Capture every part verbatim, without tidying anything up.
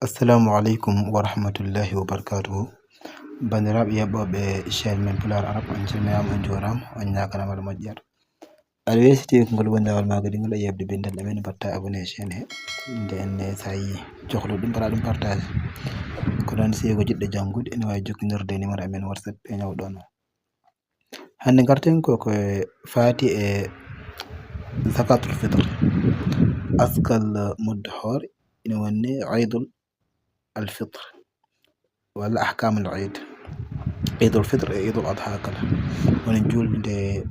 Assalamu aleykum wa rahmatullahi wa barakatuhu. Banndiraaɓe yeɓɓooɓe chaîne men Pulaar Arab, on calminaama, on njuuraama, on ñaaganaama moƴƴere. Aɗa weesiti ko ngol woni laawol maa kadi ngol e yeɓde binndal amen, mbaɗta abonné e chaîne he. Ndeen ne so a yii cohlu ɗum, mbaɗa ɗum partage. Ko noon si ko jiɗɗo janngude, ene waawi jokkondirde e numéro amen WhatsApp e ñaw ɗoon o. Hannde ngarten ko ko faati e zakatul fitr. Askal muddu hoore ina woni Iidul al fitr walla ahkaamul iid. Iidul fitr e Iidul Adha kala. Woni juulde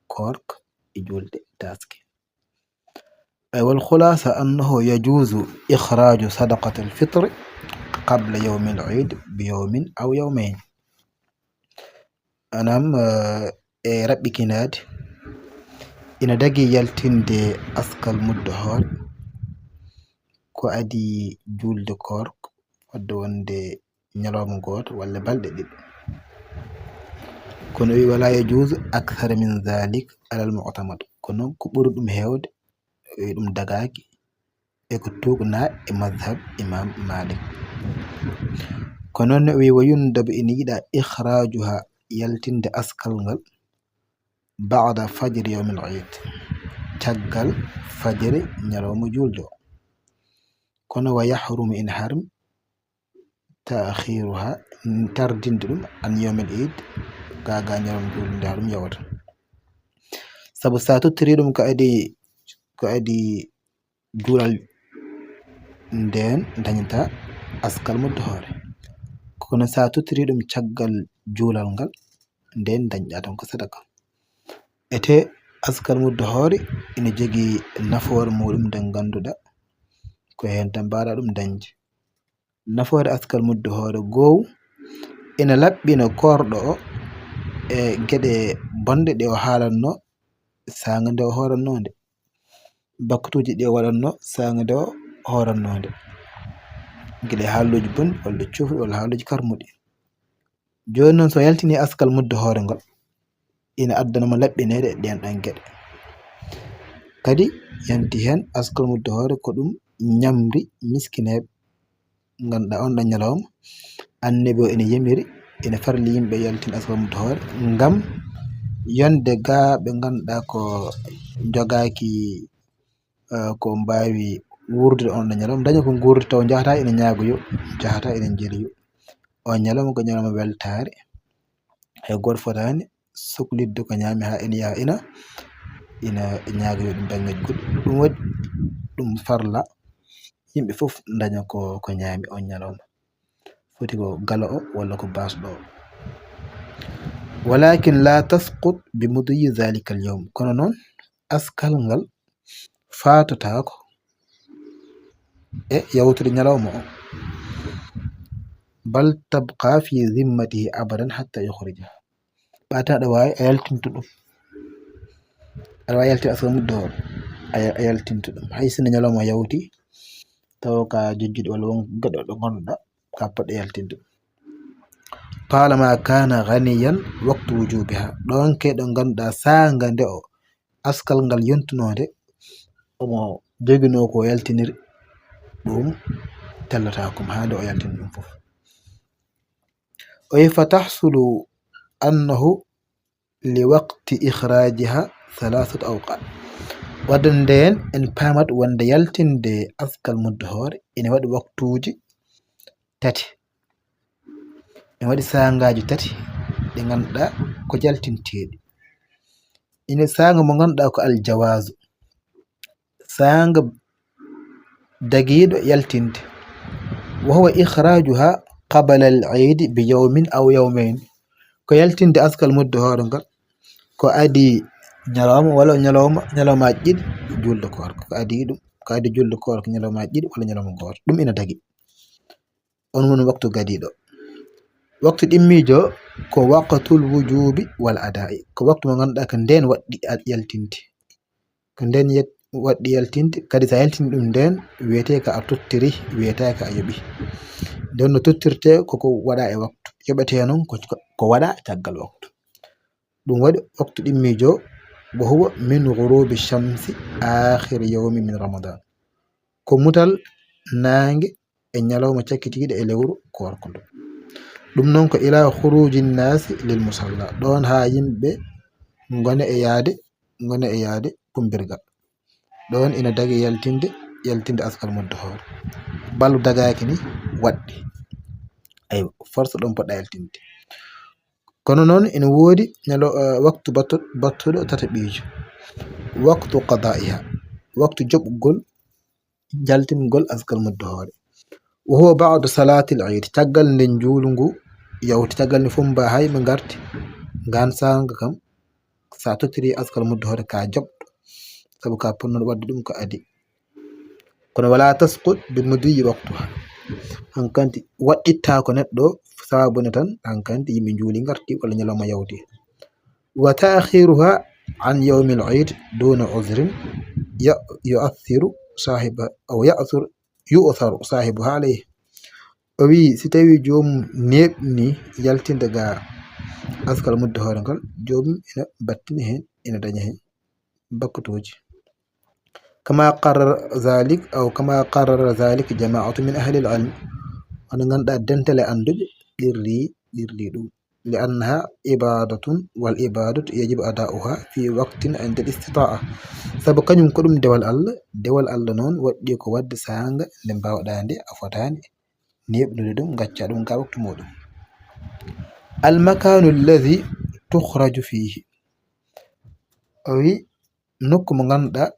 koorka e juulde taaske. Ay, wal khulaasa annahu yajuuzu ikhraaju sadaqatil fitri qabla yawmil iid bi yawmin aw yawmayn. Maanaam, eh, e raɓɓikinaade, ina dagi yaltinde askal muddu hoore ko adii juulde koorka, fodde wonde ñalawma gooto walla balɗe ɗiɗi. Kono wi, wala yajuuzu akthara min zalik alal mu'tamad. Kono ko ɓuri ɗum heewde, wi ɗum dagaaki e ko tuugna e mazhab Imam Malik. Ko noon ne o wi, wa yundabu, ina yiɗa, ikhraajuha, yaltinde askal ngal, ba'da fajri yawmil iid, caggal fajiri ñalawma juulde o. Kono wa yahrumu, ina harmi, ta'khiruha, tardinde ɗum, an yawmil iid, gaa gaa ñalawma juulde nde haa ɗum yawta. Sabu so a tottirii ɗum ko adii, ko adii juulal ndeen dañata askal muddu hoore. Kono so a tottirii ɗum caggal juulal ngal, ndeen dañɗa tan ko sadaka. Etee askal muddu hoore ina jogii nafoore muuɗum nde ngannduɗaa ko heen tan mbaawɗa ɗum dañde. Nafoore askal muddu hoore, goow, ina laɓɓina koorɗo o e geɗe bonɗe ɗe o haalanno saanga nde o hoorannoo nde, bakkatuuji ɗi o waɗannoo saanga nde o hoorannoo nde, gila e haaluuji bonɗi walla cuufɗi walla haaluuji karmuɗi. Jooni noon, so yaltinii askal muddu hoore ngol, ina addana mo laɓɓineede e ɗeen ɗoon geɗe. Kadi yanti heen askal muddu hoore ko ɗum ñamri miskineeɓe, ngannduɗaa oon ɗoon ñalawma, Annabi o ina yamiri, ina farli yimɓe yaltin askal muddu hoore, ngam yonde gaa ɓe ngannduɗaa ko njogaaki, eh, ko mbaawi wuurdude oon ɗoon ñalawma, daña ko nguurdi taw njahata ina ñaagoyo, njahata ina njeliyo. Oon ñalawma ko ñalawma weltaare, hay gooto fotaani soklitde ko ñaami haa ina yaha ina, ina ñaagoyo ɗum daña goɗɗum. Ɗum waɗi ɗum farla yimɓe fof daña ko, ko ñaami oon ñalawma. Foti ko galo o walla ko baasɗo o. Walakin la tasqut bi mudiyi zalika al yawm. Kono noon, askal ngal faatotaako e yawtude ñalawma o. Bal tabqa fi zimmatihi abadan hatta yukhrija. Ɓaata aɗa waawi a yaltinta ɗum. Aɗa waawi yaltinde askal muddu hoore, a ya-, a yaltinta ɗum. Hay sinno ñalawma yawti, taw ka jojjude walla won gaɗo ɗo ngonɗa, ka poɗɗa yaltinde ɗum. Talama kana ghaniyan waqtu wujubiha. Ɗoon ke ɗo ngannduɗaa saanga nde o askal ngal yontunoo nde, omo joginoo ko yaltiniri, ɗum tellataako mo haa nde o yaltini ɗum fof. O wi, fa tahsulu annahu li waqti ikhraajiha thalathatu awqat. Wadde ndeen en paamat wonde yaltinde askal muddu hoore ina waɗi waktuuji tati. Ina waɗi saangaaji tati ɗi ngannduɗaa ko jaltinteeɗi. Ina saanga mo ngannduɗaa ko aljawaazu. Saanga dagiiɗo yaltinde. Wa huwa ikhraajuha qabla al iidi bi yawmin aw yawmayn. Ko yaltinde askal muddu hoore ngal, ko adii ñalawma walla ñalawma, ñalawmaaji ɗiɗi juulde koorka. Ko adii ɗum, ko adii juulde koorka ñalawmaaji ɗiɗi walla ñalawma gooto. Ɗum ina dagi. On woni waktu gadiiɗo. Waktu ɗimmiijo ko waqtul wujubi wal adaa'i. Ko waktu mo ngannduɗaa ko ndeen waɗɗi a-, yaltinde. Ko ndeen yet-, waɗɗi yaltinde, kadi so a yaltini ɗum ndeen, wiyetee ko a tottiri, wiyetaake a yoɓi. Ndeen no tottirtee ko ko waɗa e waktu, yoɓetee noon ko, ko, ko waɗa caggal waktu. Ɗum waɗi waktu ɗimmiijo, wa huwa min ghurubi shamsi akhir yawmi min Ramadan. Ko mutal naange e ñalawma cakkitiiɗo e lewru koorko ndu. Ɗum noon ko ila khuruji nnasi lil musalla, ɗoon haa yimɓe ngona e yaade, ngona e yaade kumbirgal. Ɗoon ina dagi yaltinde, yaltinde askal muddahoore. Ballo dagaaki ni waɗɗi. Aywa, force ɗoon poɗɗa yaltinde. Kono noon ina woodi ñalo, eh, waktu battu-, battuɗo tataɓiijo. Waktu qada'iha. Waktu joɓgol, jaltingol askal muddahoore. Wa huwa ba'da salatil eid. Caggal nde njuulu ngu yawti, caggal nde fumba hay ɓe ngarti. Ngaan saanga kam, sa tottiri askal muddahoore ka joɓɗo. Sabu ka ponnoɗo waɗde ɗum ko adi. Kono wala tasqut bi mudiyi waqtuha. Hankanti waɗɗittaako neɗɗo sababu ne tan, hankanti yimɓe njuuli ngarti walla ñalawma yawti. Wa ta'khiruha an yawmil eid duna uzrin ya-, yu'athiru sahiba, aw ya'thur, yu'tharu sahibuha alayhi. O wi, si tawi joomum neeɓni yaltinde ga askal muddahoore ngal, joomum ina battini heen, ina daña heen bakkotooji. Kama qarrara zalik, aw kama qarrara zalik jama'atu min ahli al-ilm. Wano ngannduɗaa dental e annduɓe qirri, qirri ɗum. Li annaha ibadatun, wal ibadatu yajibu ada'uha fi waqtin inda al-istita'a. Sabu kañum ko ɗum dewal Allah, dewal Allah noon waɗɗi ko waɗde saanga nde mbaawɗaa nde a fotaani neeɓnude ɗum, ngacca ɗum ka waktu muɗum. Al makanu alladhi tukhraju fihi. O wi nokku mo ngannduɗaa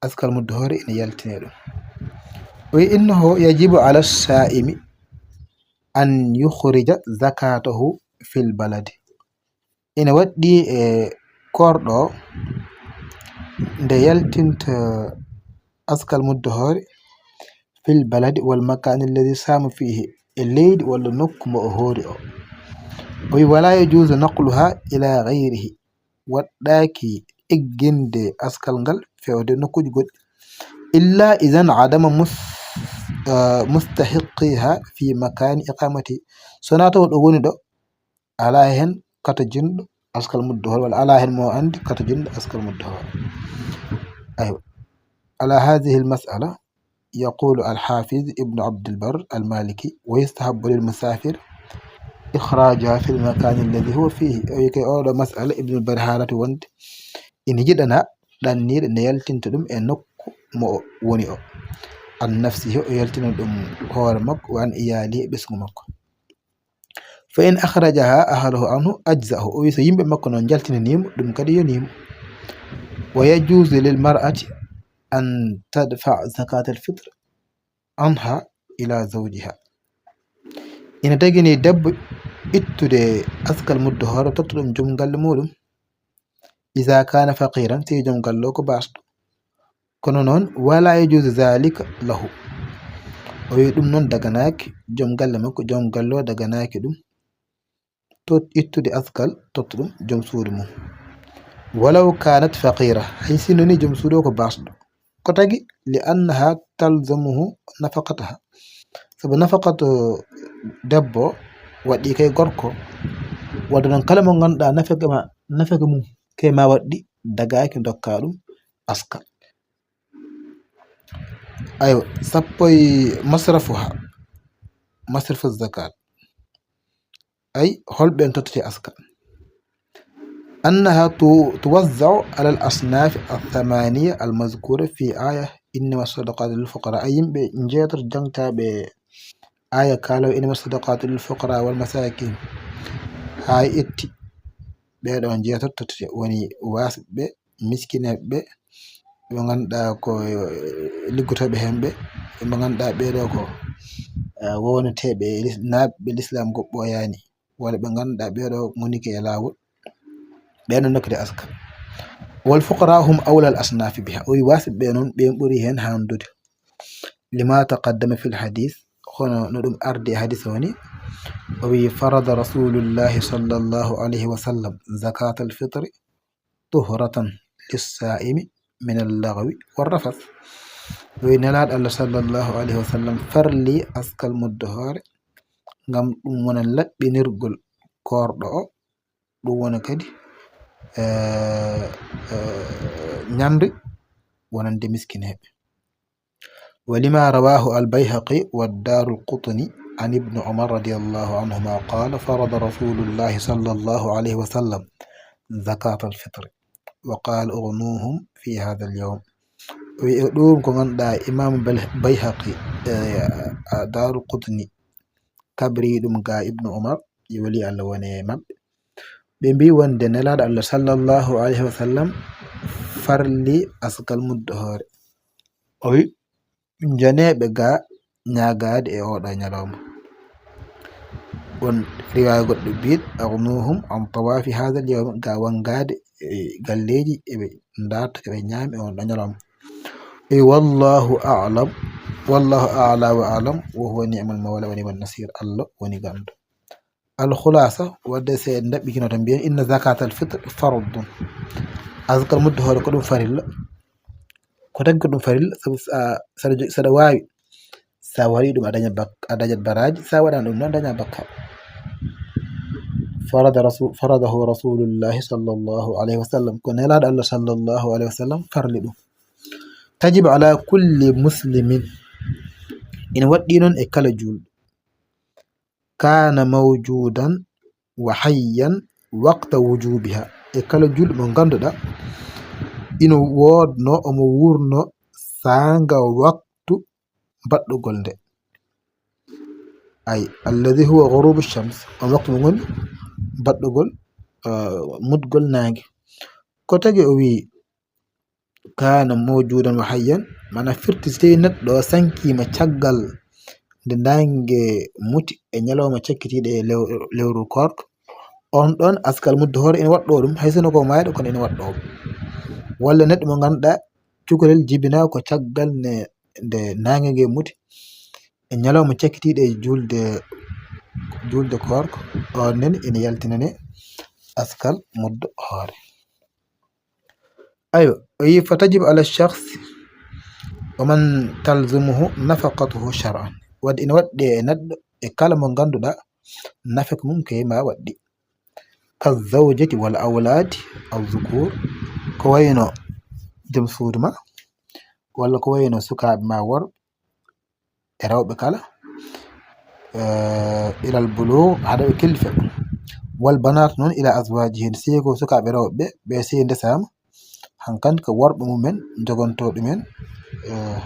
askal muddahoore ina yaltine ɗum. O wi innahu yajibu ala sa'imi an yukhrija zakatahu fil baladi. Ina waɗɗi e koorɗo nde yaltinta askal muddahoore fil baladi wal makani alladhi sama fihi, e leydi walla nokku mo o hoori o. O wi wala yajuzu naqluha ila ghayrihi. Waɗɗaaki egginde askal ngal fewde nokkuuji goɗɗi. Illa idan adama mus-, ah, mustahiqqiha fi makani iqamati. So na taw ɗo woni ɗo, alaa heen katojinɗo askal muddahoore, walla alaa heen mo anndi katojinɗo askal muddahoore. Aywa. Ala hadhihi al mas'ala, يقول الحافظ ابن عبد البر المالكي: ويستحب للمسافر إخراجها في المكان الذي هو فيه. O wi kay oɗo mas'ala Ibn al-Barr haalata wonde ina yiɗana ɗanniiɗo nde yaltinta ɗum e nokku mo o woni o. An nafsihi, o yaltina ɗum hoore makko, wa an iyalihi, e ɓesngu makko. Fa in akhrajaha ahluhu anhu ajza'ahu. O wi so yimɓe makko noon njaltinaniimo, ɗum kadi yoniimo. Wa yajuzu lil mar'ati an tadfa zakat al fitr anha ila zawjiha. Ina dagini debbo ittude askal muddahoore totta ɗum joom galle muɗum. Iza kana faqiran, si joom galle o ko baasɗo. Kono noon, wala yajuzu zalika lahu. O wi ɗum noon daganaaki joom galle makko, joom galle o daganaaki ɗum. To ittude askal, totta ɗum joom suudu mum. Walaw kanat faqira, hay sinno ni joom suudu o ko baasɗo. Ko tagi, li annaha talzamuhu nafaqataha. Sabu nafaqatu debbo waɗɗi kay gorko. Wadde noon kala mo ngannduɗaa nafaka ma, nafaka mum kay ma waɗɗi dagaaki dokka ɗum askal. Aywa, sappo e masrafuha, masrafu zakat. Ay, holɓe en tottete askal? Annaha tu-, tuwazza'u ala al asnaf al thamaniya al mazkura fi aya innama sadaqatu lil fuqara. Ay, yimɓe njeetato jangtaaɓe aya kaalaw innama sadaqatu lil fuqara wal masakin. Haa etti ɓeeɗo njeetato tottete, woni waasɓe, miskineeɓe, ɓe ngannduɗaa ko, eh, liggotooɓe heen ɓe, ɓe ngannduɗaa ɓeeɗo ko, eh, wownateeɓe lis-, naaɓe lislaam ko ɓooyaani, walla ɓe ngannduɗaa ɓeeɗo ngonike e laawol, ɓeen no nokkude askal. Wal fuqara hum awla al asnafi biha. O wi waasɓe ɓe noon, ɓeen ɓuri heen haandude. Lima taqaddama fil hadith, hono no ɗum ardi e hadith o ni, o wi farada rasulullahi sallallahu alayhi wa sallam zakat al fitri tuhratan lis-sa'imi min al-laghwi war-rafath. Wi Nelaaɗo Allah sallallahu alayhi wa sallam farli askal muddahoore ngam ɗum wona laɓɓinirgol koorɗo o, ɗum wona kadi, eh, eh, ñande wonande miskineeɓe. ولما رواه البيهقي والدار القطني عن ابن عمر رضي الله عنهما قال: فرض رسول الله صلى الله عليه وسلم زكاة الفطر وقال: اغنوهم في هذا اليوم. Wi ɗum ko ngannduɗaa Imam Bayhaqi e Daaru Qutni kabri ɗum ga Ibnu Umar, yo weli Allah wone maɓɓe. Ɓe mbi wonde Nelaaɗo Allah sallallahu alayhi wa sallam farli askal muddo hoore. O wi, njoneeɓe ga ñaagaade e oɗo ñalawma. Won riwaaya goɗɗo biiɗ: "Aghnuhum an tawaafi haadal yawmi," ga wanngaade e galleeji, eɓe ndaarta, eɓe ñaami e on ɗo ñalawma. E wallahu a'lam, wallahu a'la wa a'lam, wa huwa ni'mal mawla wa ni'man nasir, Allah woni ganndo. Al khulasa, wadde se en ndaɓɓikino tan mbiyen: "Inna zakatal fitr fardun." Azkal muddo hoore ko ɗum farilla. Ko tagi ko ɗum farilla, sabu sa, saɗa jo-, saɗa waawi, sa waɗi ɗum a daña bak-, a dañat baraaji, sa waɗaani ɗum noon daña bakka. Farada rasul, faradahu rasulullahi sallallahu alayhi wa sallam, ko Nelaaɗo Allah sallallahu alayhi wa sallam farli ɗum. Tajibu ala kulli muslimin, ina waɗɗi noon e kala juulɗo. Kana mawjudan wa hayyan waqta wujubiha, e kala juulɗo mo ngannduɗaa ino woodno, omo wuurno saanga waktu baɗɗugol nde. Ay, alladhi huwa ghurubu shams, on waktu mo ngoni baɗɗugol, eh, mutgol naange. Ko tagi o wi, kana mawjudan wa hayyan, mana firti so tawi neɗɗo o sankiima caggal nde naange muti e ñalawma cakkitiiɗo e lew-, lewru koorka, on ɗon askal muddo hoore ina waɗɗoo ɗum, hay sinno ko maayɗo kono ina waɗɗoo. Walla neɗɗo mo ngannduɗaa cukalel jibinaa ko caggal ne, nde naange nge muti e ñalawma cakkitiiɗo e juulde, juulde koorka, on nen ina yaltinane askal muddo hoore. Aywa, o yi fa tajibu ala shakhs wa man talzumuhu nafaqatuhu shar'an. Wadde ina waɗɗi e neɗɗo e kala mo ngannduɗaa nafaka mum ko ma waɗɗi. Ka zawjati wal awladi aw dhukur, ko wayno joom suudu ma, walla ko wayno sukaaɓe ma worɓe, e rewɓe kala, eh, ilal bulugh, hade ɓe kellife. Wal banat noon ila azwajihin, sey ko sukaaɓe rewɓe ɓe, ɓe sey ndesaama, hankadi ko worɓe mumen jogonto ɗumen, eh,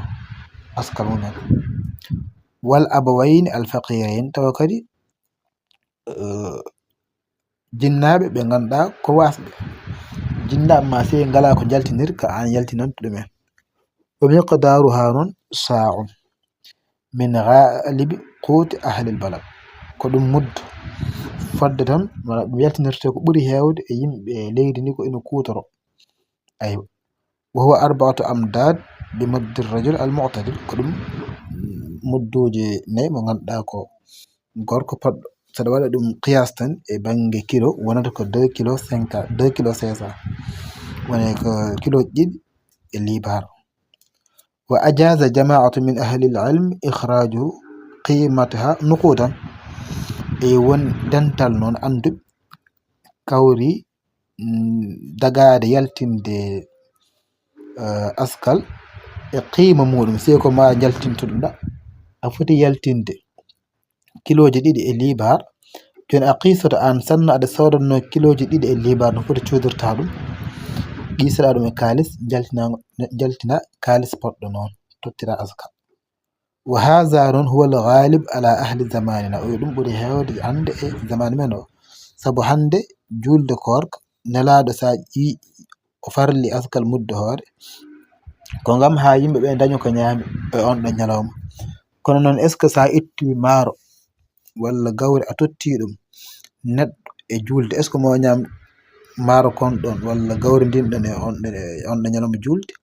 askal mumen. Wal abawayni al faqirayn, tawa kadi, eh, jinnaaɓe ɓe ngannduɗaa ko waasɓe. Jinnaaɓe ma sey ngalaa ko njaltinir ka aan yaltinanta ɗumen. Wa miqdaruha noon sa'un min ghalibi quti ahlil balad. Ko ɗum muddo fodde tan, wala ɗum yaltinirte ko ɓuri heewde e yimɓe leydi ndi ko ina kuutoro. Aywa. Wa huwa arba'atu amdad bi muddi rajul al mu'tadil. Ko ɗum mudduuje nayi mo ngannduɗaa ko gorko poɗɗo. Saɗa waɗa ɗum qiyas tan e bannge kilo, wonata ko deux kilo cinq cents, deux kilo cinq cents. Woni ko kilo ɗiɗi e liibar. Wa ajaza jama'atu min ahli al ilm ikhraju qimataha nuqudan. E won dental noon annduɓe kawri, mm, dagaade yaltinde, eh, askal e qiima muɗum, sey ko ma njaltintoɗa, a foti yaltinde kilooji ɗiɗi e liibar. Jooni a qiisoto aan sanno aɗa soodanno kilooji ɗiɗi e liibar, no foti coodirta ɗum, qiisoɗa ɗum e kaalis, njaltina, njaltina kaalis poɗɗo noon, tottira askal. Wa haza noon huwa al ghalib ala ahli zamanina. O wi ɗum ɓuri heewde hannde e zamanu men o. Sabu hannde juulde koorka, Nelaaɗo sa ƴi-, o farli askal muddo hoore, ko ngam haa yimɓe ɓe daña ko ñaami e on ɗon ñalawma. Kono noon, est-ce que sa itti maaro walla gawri a totti ɗum neɗɗo e juulde, est-ce que mo ñaam maaro kon ɗon walla gawri ndin ɗon e on, e on ɗon ñalawma juulde?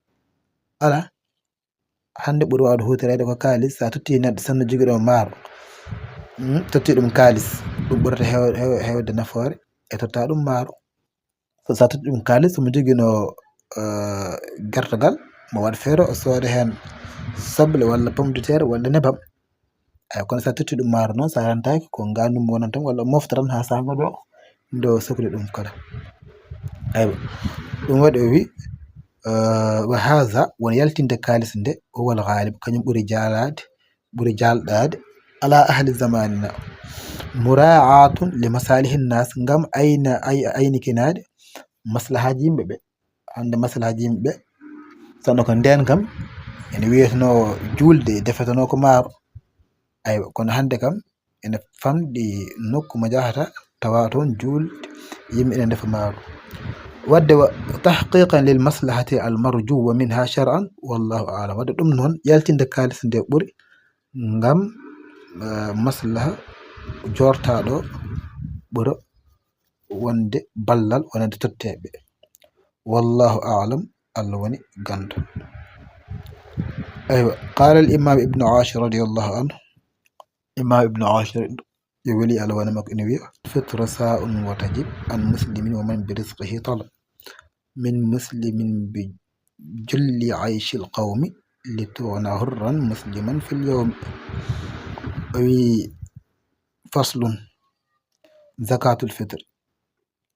Alaa. Hannde ɓuri waawde huutoreede ko kaalis. So a totti neɗɗo sanno jogiiɗo maaro, mm, totti ɗum kaalis, ɗum ɓurata heew-, heew-, heewde nafoore e totta ɗum maaro. So, so a totti ɗum kaalis, so mo jogiino, eh, gertogal, mo waɗ feere o sooda heen soble walla pomme de terre walla nebam. Ay, kono so a totti ɗum maaro noon, so a rentaaki, ko ngaandu mo wonanta tan, walla o mofta tan haa saanga ɗo, nde o sokli ɗum kala. Aywa, ɗum waɗi o wi, Eh, wa haza, won yaltinde kaalis nde, huwa al-ghalib, kañum ɓuri jaalaade, ɓuri jaalɗaade, ala ahli zamanina. Mura'atun li masalihin nas, ngam ayna-, ay-, aynikinaade maslahaaji yimɓe ɓe. Hannde maslahaaji yimɓe ɓe, sano ko ndeen kam, ene wiyetenoo juulde, defetenoo ko maaro. Aywa, kono hannde kam, ene famɗi nokku mo njahata, tawa toon juulde, yimɓe ene ndefa maaro. Wadde wa tahqiqan lil maslahati al marju wa minha shar'an, wallahu a'lam. Wadde ɗum noon, yaltinde kaalis nde ɓuri ngam, eh, maslaha joortaaɗo ɓura wonde ballal, wonande totteeɓe. Wallahu a'lam, Allah woni ganndo. Aywa, qala al imam Ibnu Ashir radiyallahu anhu, imam Ibnu Ashir, yo weli Allah wona makko, ene wiya, fitra sa'un wa tajib an muslimin wa man bi rizqihi talab. Min muslimin bi julli ayshi al qawmi li tughna hurran musliman fil yawmi. O wi, faslun, zakatul fitr.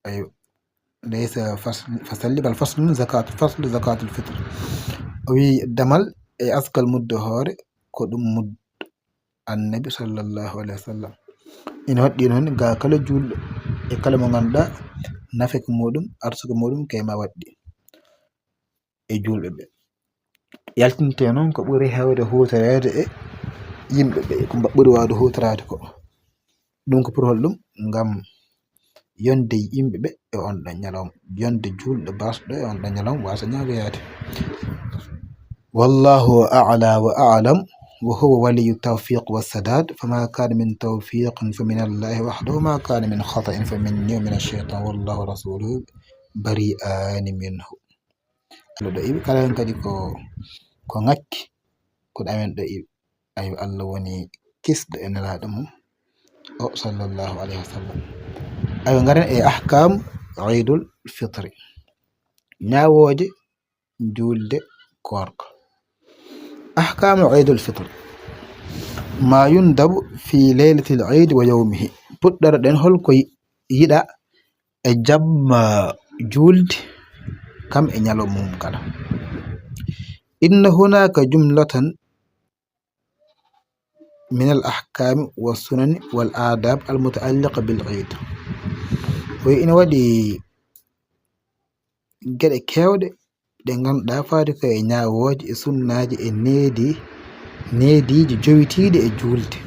Aywa. Laysa fasl-, fasalli, bal faslun zakat, faslu zakatul fitr. O wi damal e askal muddo hoore, ko ɗum muddo Annabi sallallahu alayhi wa sallam. Ina waɗɗi noon ga kala juulɗo e kala mo ngannduɗaa nafeke muɗum, arsuke muɗum kay ma waɗɗi e juulɓe ɓe. Yaltinte noon ko ɓuri heewde huutoreede e yimɓe ɓe, ko mba-, ɓuri waawde huutoraade ko. Ɗum ko pour hol ɗum? Ngam yonde yimɓe ɓe e on ɗon ñalawma, yonde juulɗo baasɗo e on ɗon ñalawma waasa ñaagoyaade. Wallahu a'la wa a'lam, wa huwa waliyyu tawfiq wa sadad, fama kana min tawfiqin fa min Allahi wahdahu, wa ma kana min khata'in fa minni wa min ash-shaytan, wallahu wa rasuluhu bari'ani minhu. Allah ɗo iwi, kala hen kadi ko, ko ŋakki, ko ɗo amen ɗo iwi. Ayo, Allah woni kisɗo e nelaaɗo mum o, sallallahu alayhi wa sallam. Ayo, ngaren e ahkam Eidul Fitri, ñaawooje juulde koorka. Ahkam Eidul Fitri. Ma yundabu fi laylatil Eid wa yawmihi. Puɗɗoro ɗen hol ko yi-, yiɗa e jamma juulde kam e ñalawma mum kala. Inna hunaka jumlatan min al ahkami wa sunani wal adab al mutaalliqa bil Eid. Ko ina waɗi geɗe keewɗe ɗe ngannduɗaa faade ko e ñaawooje e sunnaaji e needi, neediiji jowitiiɗi e juulde.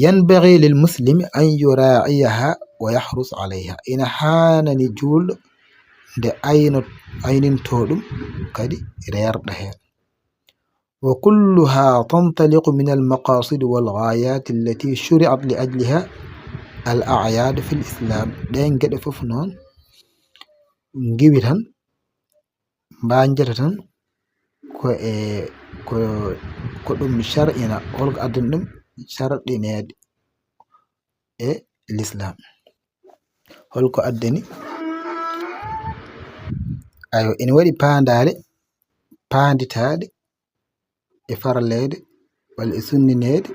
Yanbaghi lil muslimi an yuraa'iyaha wa yahrus alayha. Ina haanani juulɗo nde ayno-, aynintoo ɗum, kadi reerɗa heen. Wa kulluha tantaliqu min al maqasid wal ghayat allati shuri'at li ajliha al a'yad fil Islam. Ɗeen geɗe fof noon ngiwi tan, mbañjata tan ko e, ko, ko ɗum shar'ina, holko addani ɗum shar'ineede e Lislaam. Holko addani? Ayo, ene waɗi paandaale paanditaaɗe e faraleede walla e sunnineede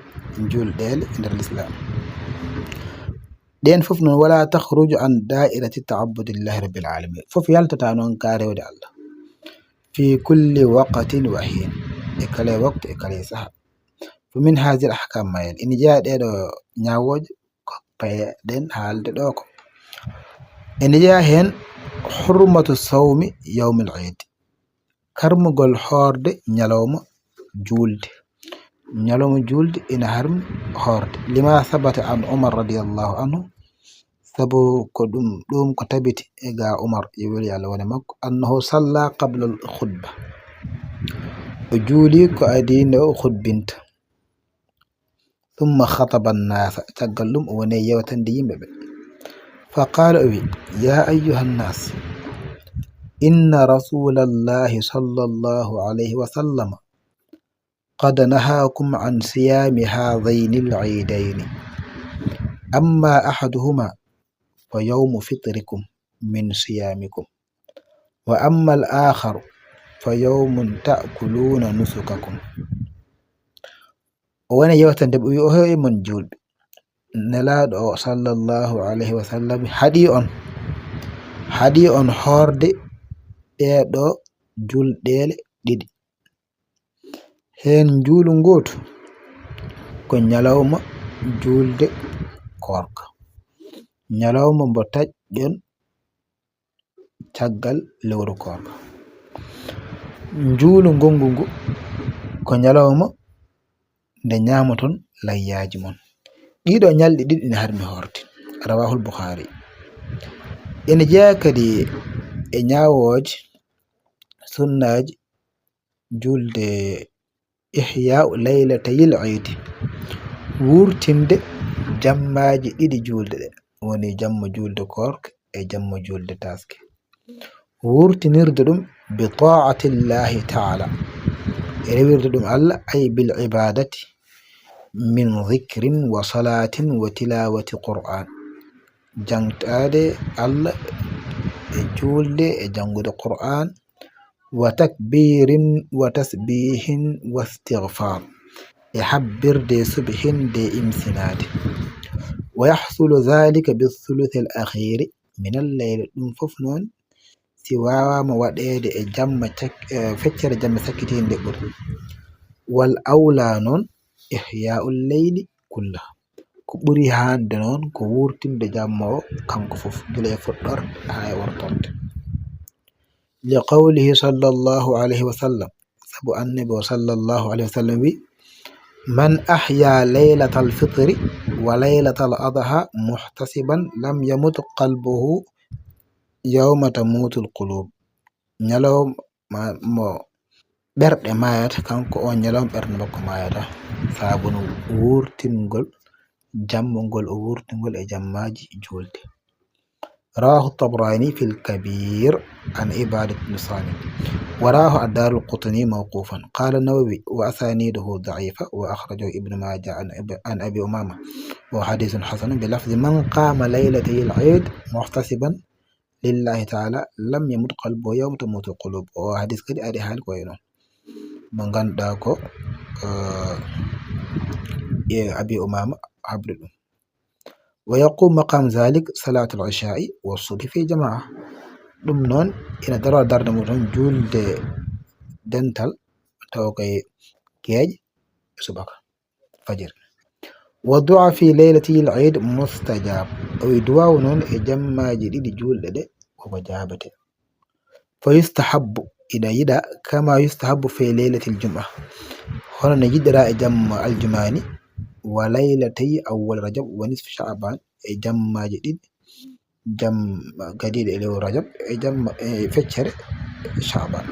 juulɗeele e nder Lislaam. Ɗeen fof noon, wala takhruju an da'irati ta'abbudillahi rabbil alamin. Fof yaltata noon ka rewde Allah. Fi kulli waqtin wa hin. E kala waktu, e kala saha. Fa min hadhihi al ahkam ma yali. Ina jeyaa ɗeeɗo ñaawooje ko payeɗen haalde ɗo ko. Ene jeyaa heen hurmatu sawmi yawmil Eid. Karmugol hoorde ñalawma juulde. Ñalawma juulde ina harmi hoorde. Lima sabata an Umar radiyallahu anhu, sabu ko ɗum, ɗum ko tabiti e ga Umar, yo weli Allah wone makko, annahu salla qabla al khutba. O juuli ko adii nde o khutbinta. Thumma khataba an-nasa, caggal ɗum o woni yewtande yimɓe ɓe. Fa qala, o wi, ya ayyuha an-nas, inna rasulallahi sallallahu alayhi wa sallam qad nahakum an siyami hadhayni al-eidayni. Amma ahaduhuma fa yawmu fitrikum min siyamikum. Wa amma al-akharu fa yawmun ta'kuluna nusukakum. O woni yewtande ɓe, o wi, o heewi mon juulɓe. Nelaaɗo o sallallahu alayhi wa sallam haɗi on, haɗi on hoorde ɗeeɗo julɗeele ɗiɗi. Heen njuulu ngootu ko ñalawma juulde koorka, ñalawma mbo taƴƴon caggal lewru koorka. Njuulu ngonngu ngu ko ñalawma nde ñaamaton layyaaji mon. Ɗiɗo ñalɗi ɗiɗi ina harmi hoorde. Rawaahul Bukhaari. Ina jeyaa kadi e ñaawooje, sunnaaji juulde Ihyaa'u laylatayil iidi, wuurtinde jammaaji ɗiɗi juulde ɗe, woni jamma juulde koorka e jamma juulde taaske. Wuurtinirde ɗum bi taa'atillaahi ta'aala, e rewirde ɗum Allah, ay bil ibaadati, min zikrin wa salaatin wa tilaawati Qur'aan, jaŋtaade Allah e juulde e janngude Qur'aan, wa takbiirin wa tasbiihin wa istigfaar, e habbirde subhinde e imsinaade. Wa yahsulu zaalika bi thuluthil akhiiri minal layli, ɗum fof noon si waawaama waɗeede e jamma cak-, e feccere jamma sakkitiinde ɓuri. Wal awlaa noon ihyaa'ul layli kullah. Ko ɓuri haande noon ko wuurtinde jamma o kanko fof, gila e fuɗɗorde haa e wortorde. Li qawlihi sallallahu alayhi wa sallam, sabu Annabi o sallallahu alayhi wa sallam wi, "Man ahya laylatal fitri wa laylatal adha muhtasiban lam yamut qalbuhu yawma tamutul qulub." Ñalawma mo ɓerɗe maayata, kanko on ñalawma ɓernde makko maayata, sabu no wuurtingol jamma ngol o wuurtingol e jammaaji juulde. Rawahu Tabrani fil Kabir an Ibadatu bni Samit. Wa rawahu ad-Daraqutni mawqufan. Qala an-Nawawi, wa asaniduhu da'ifa, wa akhrajahu Ibnu Majah an Abi, an Abi Umama. Wa hadithun hasanun bi lafzi man qama laylatayil eid muhtasiban lillahi ta'ala lam yamut qalbuhu yawma tamutul qulub. O hadis kadi ari haali ko e noon. Mo ngannduɗaa ko, eh, e Abi Umama habri ɗum. Wa yaqum maqam zalik salatul isha'i wa subhi fi jamaa. Ɗum noon ina daro darnde mum toon juulde dental taw koye geeƴe e subaka, fajiri. Wa du'a fi laylatil eid mustajab. O wi duwaawu noon e jammaaji ɗiɗi juulɗe ɗe koko jaabete. Fa yustahabbu, ina yiɗa, kama yustahabbu fi laylatil jum'a, hono no yiɗira e jamma aljumaani, wa laylatay awwal rajab wa nisfi sha'ban, e jammaaji ɗiɗi, jamma gadiiɗe e lewru rajab, e jamma, e feccere sha'ban.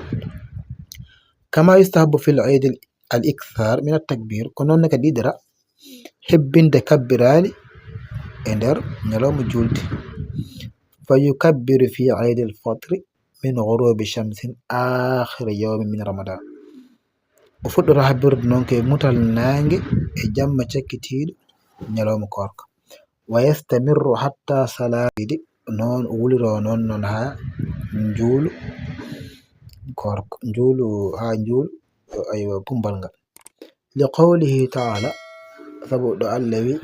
Kama yustahabbu fil eid al ikthar min at takbir, ko noon ne kadi yiɗira hebbinde kabbiraali e nder ñalawma juulde. Fa yukabbiru fi eid al fitri min ghurubi shamsin akhir yawmin min ramadan. O fuɗɗoto habbirde noon ko e mutal naange e jamma cakkitiiɗo ñalawma koorka. Wa yastamirru hatta salaati, noon o wuliro noon, noon haa njuulu koorka, njuulu, haa njuulu, aywa, pumbal ngal. Li qawlihi ta'ala, sabu ɗo Allah wi,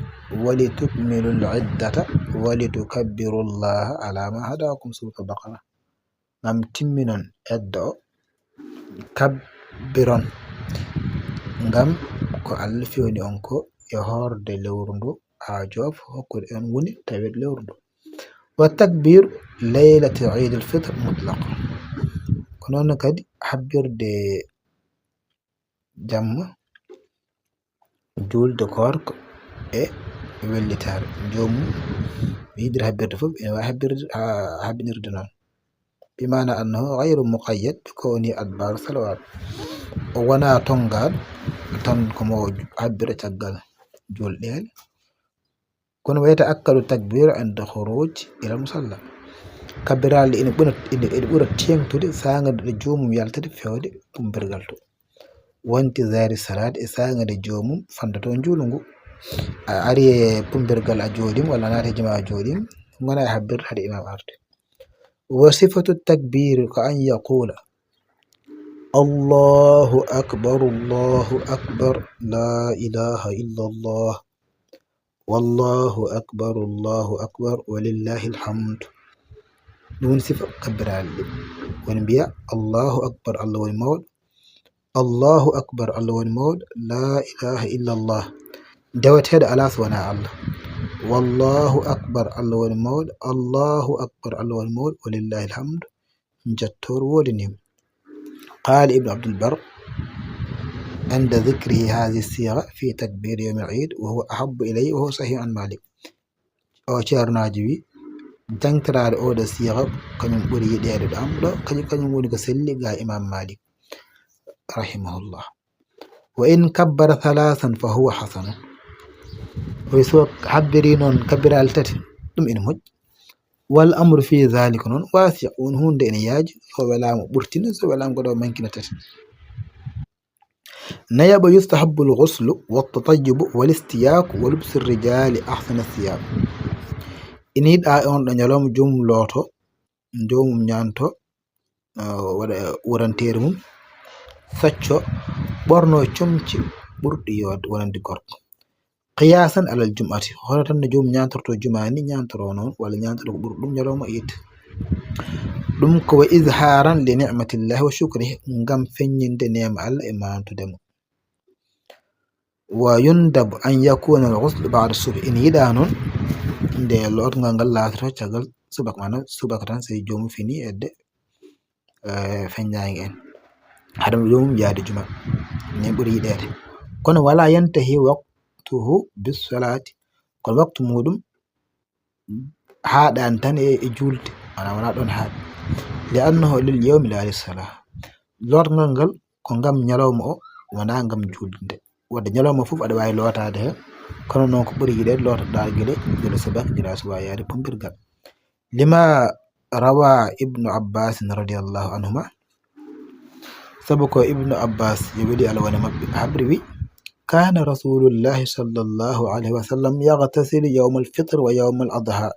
"Wali tukmilu al iddata, wali tukabbiru Allaha ala ma hadakum." Suuratul Baqara. Ngam timminon edda o, kabbiron, ngam ko Allah fewni on ko e hoorde lewru ndu, haa joof hokkude on woni tawet lewru ndu. Wa takbir laylati Eid al Fitr mutlaq. Ko noon kadi habbirde jamma, juulde koorka e wellitaare. Joomum mi yiɗiri habbirde fof, ene waawi habbirde, ha-, habbinirde noon. Bi maana annahu ghayru muqayyad bi kawni adbar salawat. O wonaa tonngaaɗo tan ko mo habbira caggal juulɗeele. Kono wa yata'akkadu takbir inda khuruj ila musalla. Kabbiraaɗe ina ɓura, ina, ina ɓura teeŋtude saanga nde joomum yaltata fewde pumbirgal to. Wa intizari salat, e saanga nde joomum fandoto njuulu ngu. A ari e pumbirgal a jooɗiima, walla a naati e jamaa a jooɗiima, ngona e habbirde hade imaam arde. Wa sifatu takbir ko an yaqula, "Allahu akbar, Allahu akbar, la ilaha illa Allah." Wallahu akbar, Allahu akbar, walillahil hamd. Ɗum woni sifa kabbiraali ɗi. Woni mbiya, "Allahu akbar, Allah woni mawɗo. Allahu akbar, Allah woni mawɗo. La ilaha illa Allah. Deweteeɗo alaa so wonaa Allah. Wallahu akbar, Allah woni mawɗo. Allahu akbar, Allah woni mawɗo. Walillahi alhamdu." Njattoor woodani mo. قال ابن عبد البر عند ذكره هذه الصيغة في تكبير يوم العيد وهو أحب إليه وهو صحيح عن مالك. O ceernaajo wi, jaŋtiraade oo ɗoo siiga, kañum ɓuri yiɗeede ɗo am ɗo, kañum, kañum woni ko selli ga Imaam Maalik, rahimahullah. "وإن كبر ثلاثا فهو حسن." O wi so habbiri noon kabbiraali tati, ɗum ene moƴƴi. "والأمر في ذلك" noon waasi, won huunde ene yaaji, so welaama ɓurtina, so welaama ko ɗo mankina tati. Nayaɓo, "يستحب الغسل والتطيب والاستياك ولبس الرجال أحسن الثياب." Ina yiɗaa e on ɗo ñalawma joomum looto, joomum ñaanto, ah, waɗa uranteeri mum, sacco, ɓorno comci ɓurɗi yooɗde wonande gorko. قياسا على الجمعة, hono tan no joomum ñaantorto jumaa ni, ñaantoro noon, walla ñaantoro ko ɓuri ɗum ñalawma iid. Ɗum ko "وإظهارا لنعمة الله وشكره", ngam feññinde neema Allah e maantude mo. "ويندب أن يكون الغسل بعد الصبح." Ina yiɗaa noon nde lootngal ngal laatoto caggal subaka, maanaam subaka tan, so joomum fini edde, eh, feññaange en. Hade mo joomum yaade juma. Nen ɓuri yiɗeede. Kono "ولا ينتهي وقته بالصلاة." Kono waktu muɗum haaɗaani tan e, e juulde, maanaam wonaa ɗoon haaɗi. "لأنه لليوم لا للصلاة." Lootngal ngal ko ngam ñalawma o, wonaa ngam juulde nde. Wadde ñalawma fof aɗa waawi lootaade heen, kono noon ko ɓuri yiɗeede lootoɗaa gila, gila subaka, gila subaka yaade pombirgal. "لما روى ابن عباس رضي الله عنهما." Sabu ko Ibnu Abbas, yo weli Allah wone maɓɓe, habri wi, "كان رسول الله صلى الله عليه وسلم يغتسل يوم الفطر ويوم الأضحى."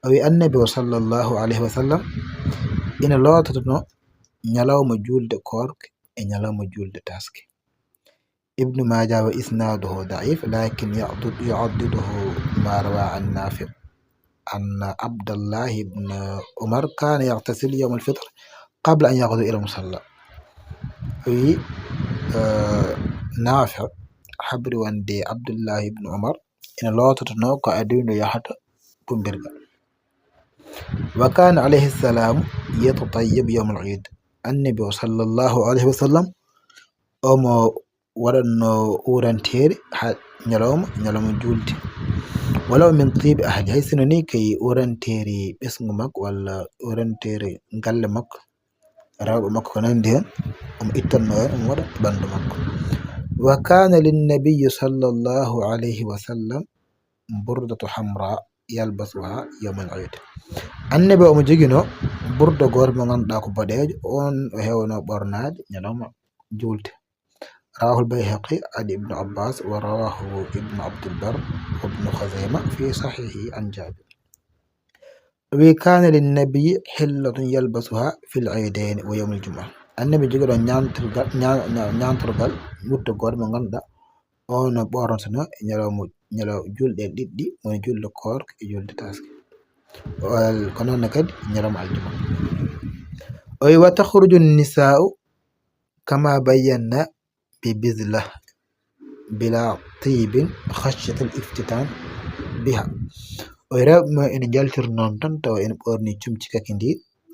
O wi Annabi o sallallahu alayhi wa sallam ina loototono ñalawma juulde koorka e ñalawma juulde taske. Ibnu Maaja, "وإسناده ضعيف، لكن يعضد-، يعضده ما روى عن نافع أن عبد الله بن عمر كان يغتسل يوم الفطر قبل أن يغدو إلى المصلى." O wi, eh, Naafi' habri wonde Abdullahi ibn Umar ina loototono ko adii no yahata pumbirgal. "وكان عليه السلام يتطيب يوم العيد." Annabi o sallallahu alayhi wa sallam omo waɗatno uranteeri haa ñalawma, ñalawma juulde. "ولو من طيب أهله", hay sinno ni kay uranteeri ɓesngu makko walla uranteeri galle makko, rewɓe makko ko nanndi heen, omo ittanno heen, omo waɗa ɓanndu makko. "وكان للنبي صلى الله عليه وسلم بردة حمراء يلبسها يوم العيد." Annabi omo joginoo burda gooto mo ngannduɗaa ko boɗeejo, oon o heewnoo ɓornaade ñalawma juulde. رواه البيهقي عن ابن عباس ورواه ابن عبد البر وابن خزيمة في صحيحه عن جابر. O wi, "كان للنبي حلة يلبسها في العيدين ويوم الجمعة." Annabi jogiɗo ñaantorgal, ña-, ña-, ñaantorgal, wutto gooto mo ngannduɗaa, o no ɓornotono e ñalawma, ñalaw-, juulɗe ɗiɗɗi, woni juulde koorka e juulde taske. Wal-, ko noon ne kadi ñalawma aljuma. O wi, "وتخرج النساء كما بينا ببذلة بلا طيب خشية الافتتان بها." O wi, rewɓe mo ene njaltiri noon tan, tawa ene ɓorni comci kaki ndi,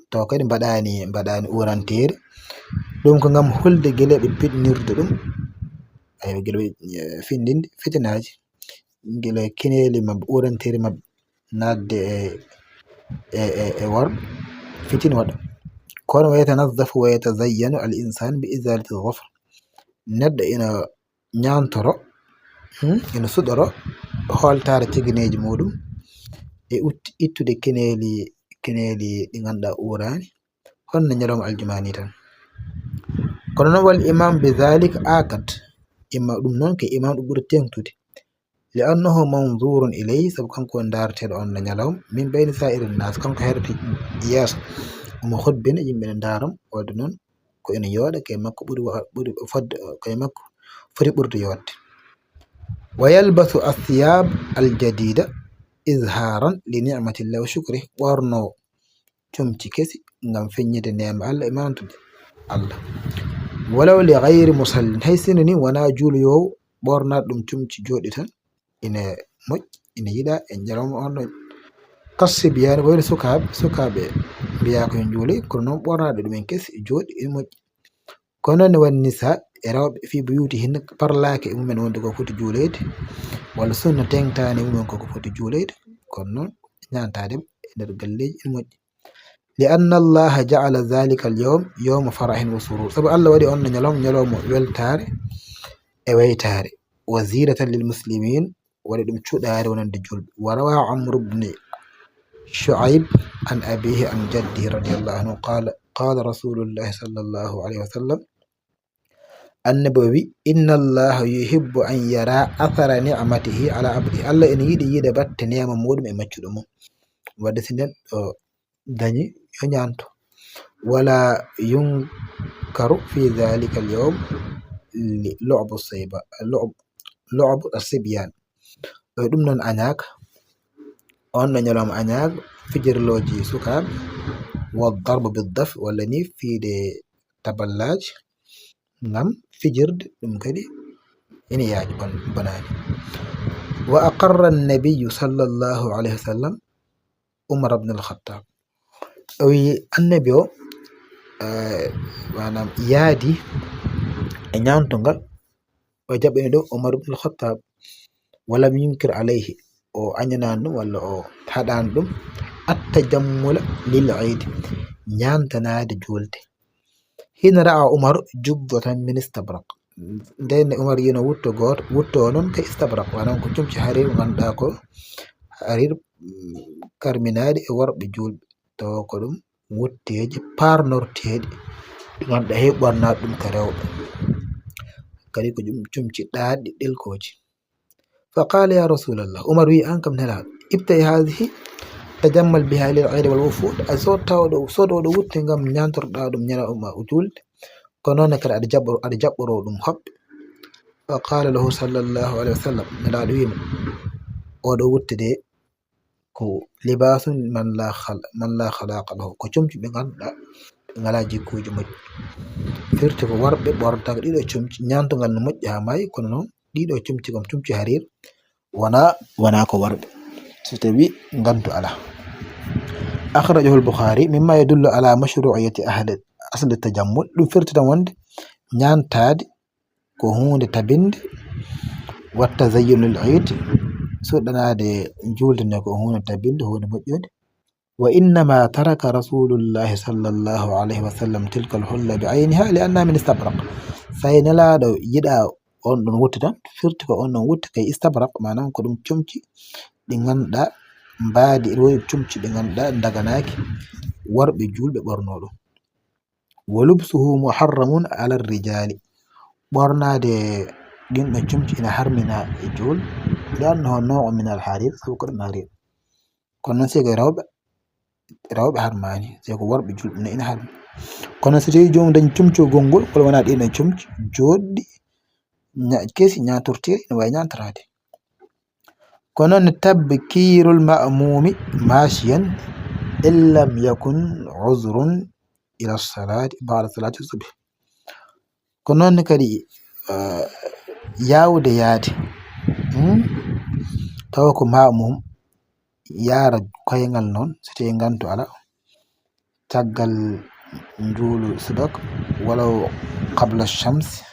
tawa kadi mbaɗaani, mbaɗaani uranteeri. Ɗum ko ngam hulde gila ɓe piɗnirde ɗum, ay, gila ɓe, eh, findinde fitinaaji, gila keneeli maɓɓe, uranteeri maɓɓe naatde e, e, e, e worɓe, fitina waɗa. Kono, "ويتنظف ويتزين الإنسان بإزالة الظفر." Neɗɗo ina ñaantoro, hmm, ina suɗoro hooltaare tegineeji muɗum e utti-, ittude keneeli, keneeli ɗi ngannduɗaa uuraani, hono no ñalawma aljuma ni tan. Kono noon, "والإيمان بذلك آكد." Imma ɗum noon ko iman ɗum ɓuri teeŋtude. "لأنه منظور إليه", sabu kanko woni ndaareteeɗo on no ñalawma, "من بين سائر الناس", kanko heerti yeeso, omo hutbina, yimɓe ne ndaara mo, wadde noon ko ene yooɗa kay makko ɓuri wa-, ɓuri fodde, kay makko foti ɓurde yooɗde. "ويلبس الثياب الجديدة إظهارا لنعمة الله وشكره", ɓorno comci kesi ngam feññinde neema Allah e mantude Allah. Walaw li gayri musallin, hay sinno ni wonaa juuloyoowo ɓornaaɗo ɗum comci jooɗɗi tan, ina moƴƴi, ina yiɗaa e ñalawma on ɗon. Kas sibyaani, wayno sukaaɓe, sukaaɓe mbiyaa ko yo njuuloy, kono noon ɓornaaɗo ɗumen kesi jooɗɗi ina moƴƴi. Kono ne won nisaa e rewɓe fii buyuutihinna parlaaka e mumen wonde ko foti juuloyde, walla sunna teŋtaani e mumen koko foti juuloyde, kono noon ñaantaade ɓe e nder galleeji ina moƴƴi. Li anna Allaha ja'ala dhalika al-yawm yawma farahin wa surur. Sabu Allah waɗi on ñalawma, ñalawma weltaare e waytaare. Wa zinatan lil muslimin, waɗi ɗum cuɗaare wonande julɓe. Wa rawa Amr ibn Shu'ayb an abihi an jaddihi radiyallahu anhu qala, qala Rasulullahi sallallahu alayhi wa sallam, Annabi o wi, "Inna Allaha yuhibbu an yara athara ni'matihi ala abdihi." Allah ene yiɗi yiida batte neema muɗum e maccuɗo mum. Wadde si neɗɗo dañi, yo ñaanto. Wala yunkaru fi dhalika al-yawm li-, lu'bu sayba, lu'b-, lu'bu as-sibyan. E ɗum noon añaaka, on ɗo ñalawma añaaka, fijirlooji sukaaɓe, wa darbu bid-daf, walla ni fiide taballaaji, ngam fijirde, ɗum kadi ina yaaji, bon-, bonaani. Wa aqarra an-nabiyyu sallallahu alayhi wa sallam Umar ibn al-Khattab. O wi Annabi o, eh, maanaam yaadi e ñaantongal, o jaɓɓini ɗum Umar ibn al-Khattab. Wa lam yunkir alayhi, o añanaani ɗum walla o haɗaani ɗum, at-tajammula lil iid, ñaantanaade juulde. Hina ra'a Umar jubbatan min istabraq. Ndeen ne Umar yino wutto gooto, wutto o noon ko istabraq, maanaam ko comci harir, ngannduɗaa ko harir, mm, karminaaɗi e worɓe juulɓe, tawa ko ɗum wutteeji paarnorteeɗi, ɗi ngannduɗaa heewi ɓornaaɗo ɗum ka rewɓe. Kadi ko ɗum comci ɗaatɗi ɗelkooji. Fa qaala, "Ya Rasulallah," Umar wi, "Aan kam Nelaaɗo, ibta'i haadihi, tajammal biha lil iidi wal wufuud." A sood tawa ɗo, sood oɗo wutte ngam ñaantorɗaa ɗum ñalawma o juulde. Ko noon ne kadi aɗa jaɓɓoro, aɗa jaɓɓoro ɗum hoɓɓe. Fa qaala lahu sallallahu alayhi wa sallam, Nelaaɗo wi mo, "Oɗo wutte de ko libaasun man la khal-, man la khalaqa lahu." Ko comci ɓe ngannduɗaa ɓe ngalaa jikkuuji moƴƴi. Firti ko worɓe ɓornata ko ɗiɗo comci, ñaantongal no moƴƴi haa maayi, kono noon ɗiɗo comci kam, comci harir, wonaa, wonaa ko worɓe, so tawi ngantu alaa. Akhrajahu al-Bukhari, mimma yadullu ala mashru'iyyati ahli, asli tajammul, ɗum firti tan wonde ñaantaade ko huunde tabinde, wa tazayyun lil iid, suɗɗanaade juulde nde ko huunde tabinde, huunde moƴƴude. Wa innama taraka Rasulullahi sallallahu alayhi wa sallam tilka al-hulla bi ayniha li annaha min istabraq. Tawi Nelaaɗo yiɗaa on ɗon wutte tan, firti ko on ɗon wutte kay istabraq, maanaam ko ɗum comci ɗi ngannduɗaa mbaadi, ene woodi comci ɗi ngannduɗaa ndaganaaki worɓe juulɓe ɓornoo ɗum. Wa lubsuhu muharramun ala rijaali. Ɓornaade ɗin ɗon comci ina harmina e juul, li annahu naw'un min al harir, sabu ko ɗum harir. Kono noon, si ko rewɓe, rewɓe harmaani, si ko worɓe juulɓe ne ina harmi. Kono si tawi joomum dañi comci o gonngol, wala wonaa ɗin ɗon comci jooɗɗi, ña-, kesi ñaatorteeri, ina waawi ñaantoraade. Kono noon, tabkiirul ma'muumi maashiyan in lam yakun uzrun ila salaati ba'da salaati subhi. Ko noon ne kadi, eh, yaawde yaade, hmm? Tawa ko ma'muum yaara koyngal noon, so tawii ngantu alaa, caggal njuulu subak, walaw qabla shams,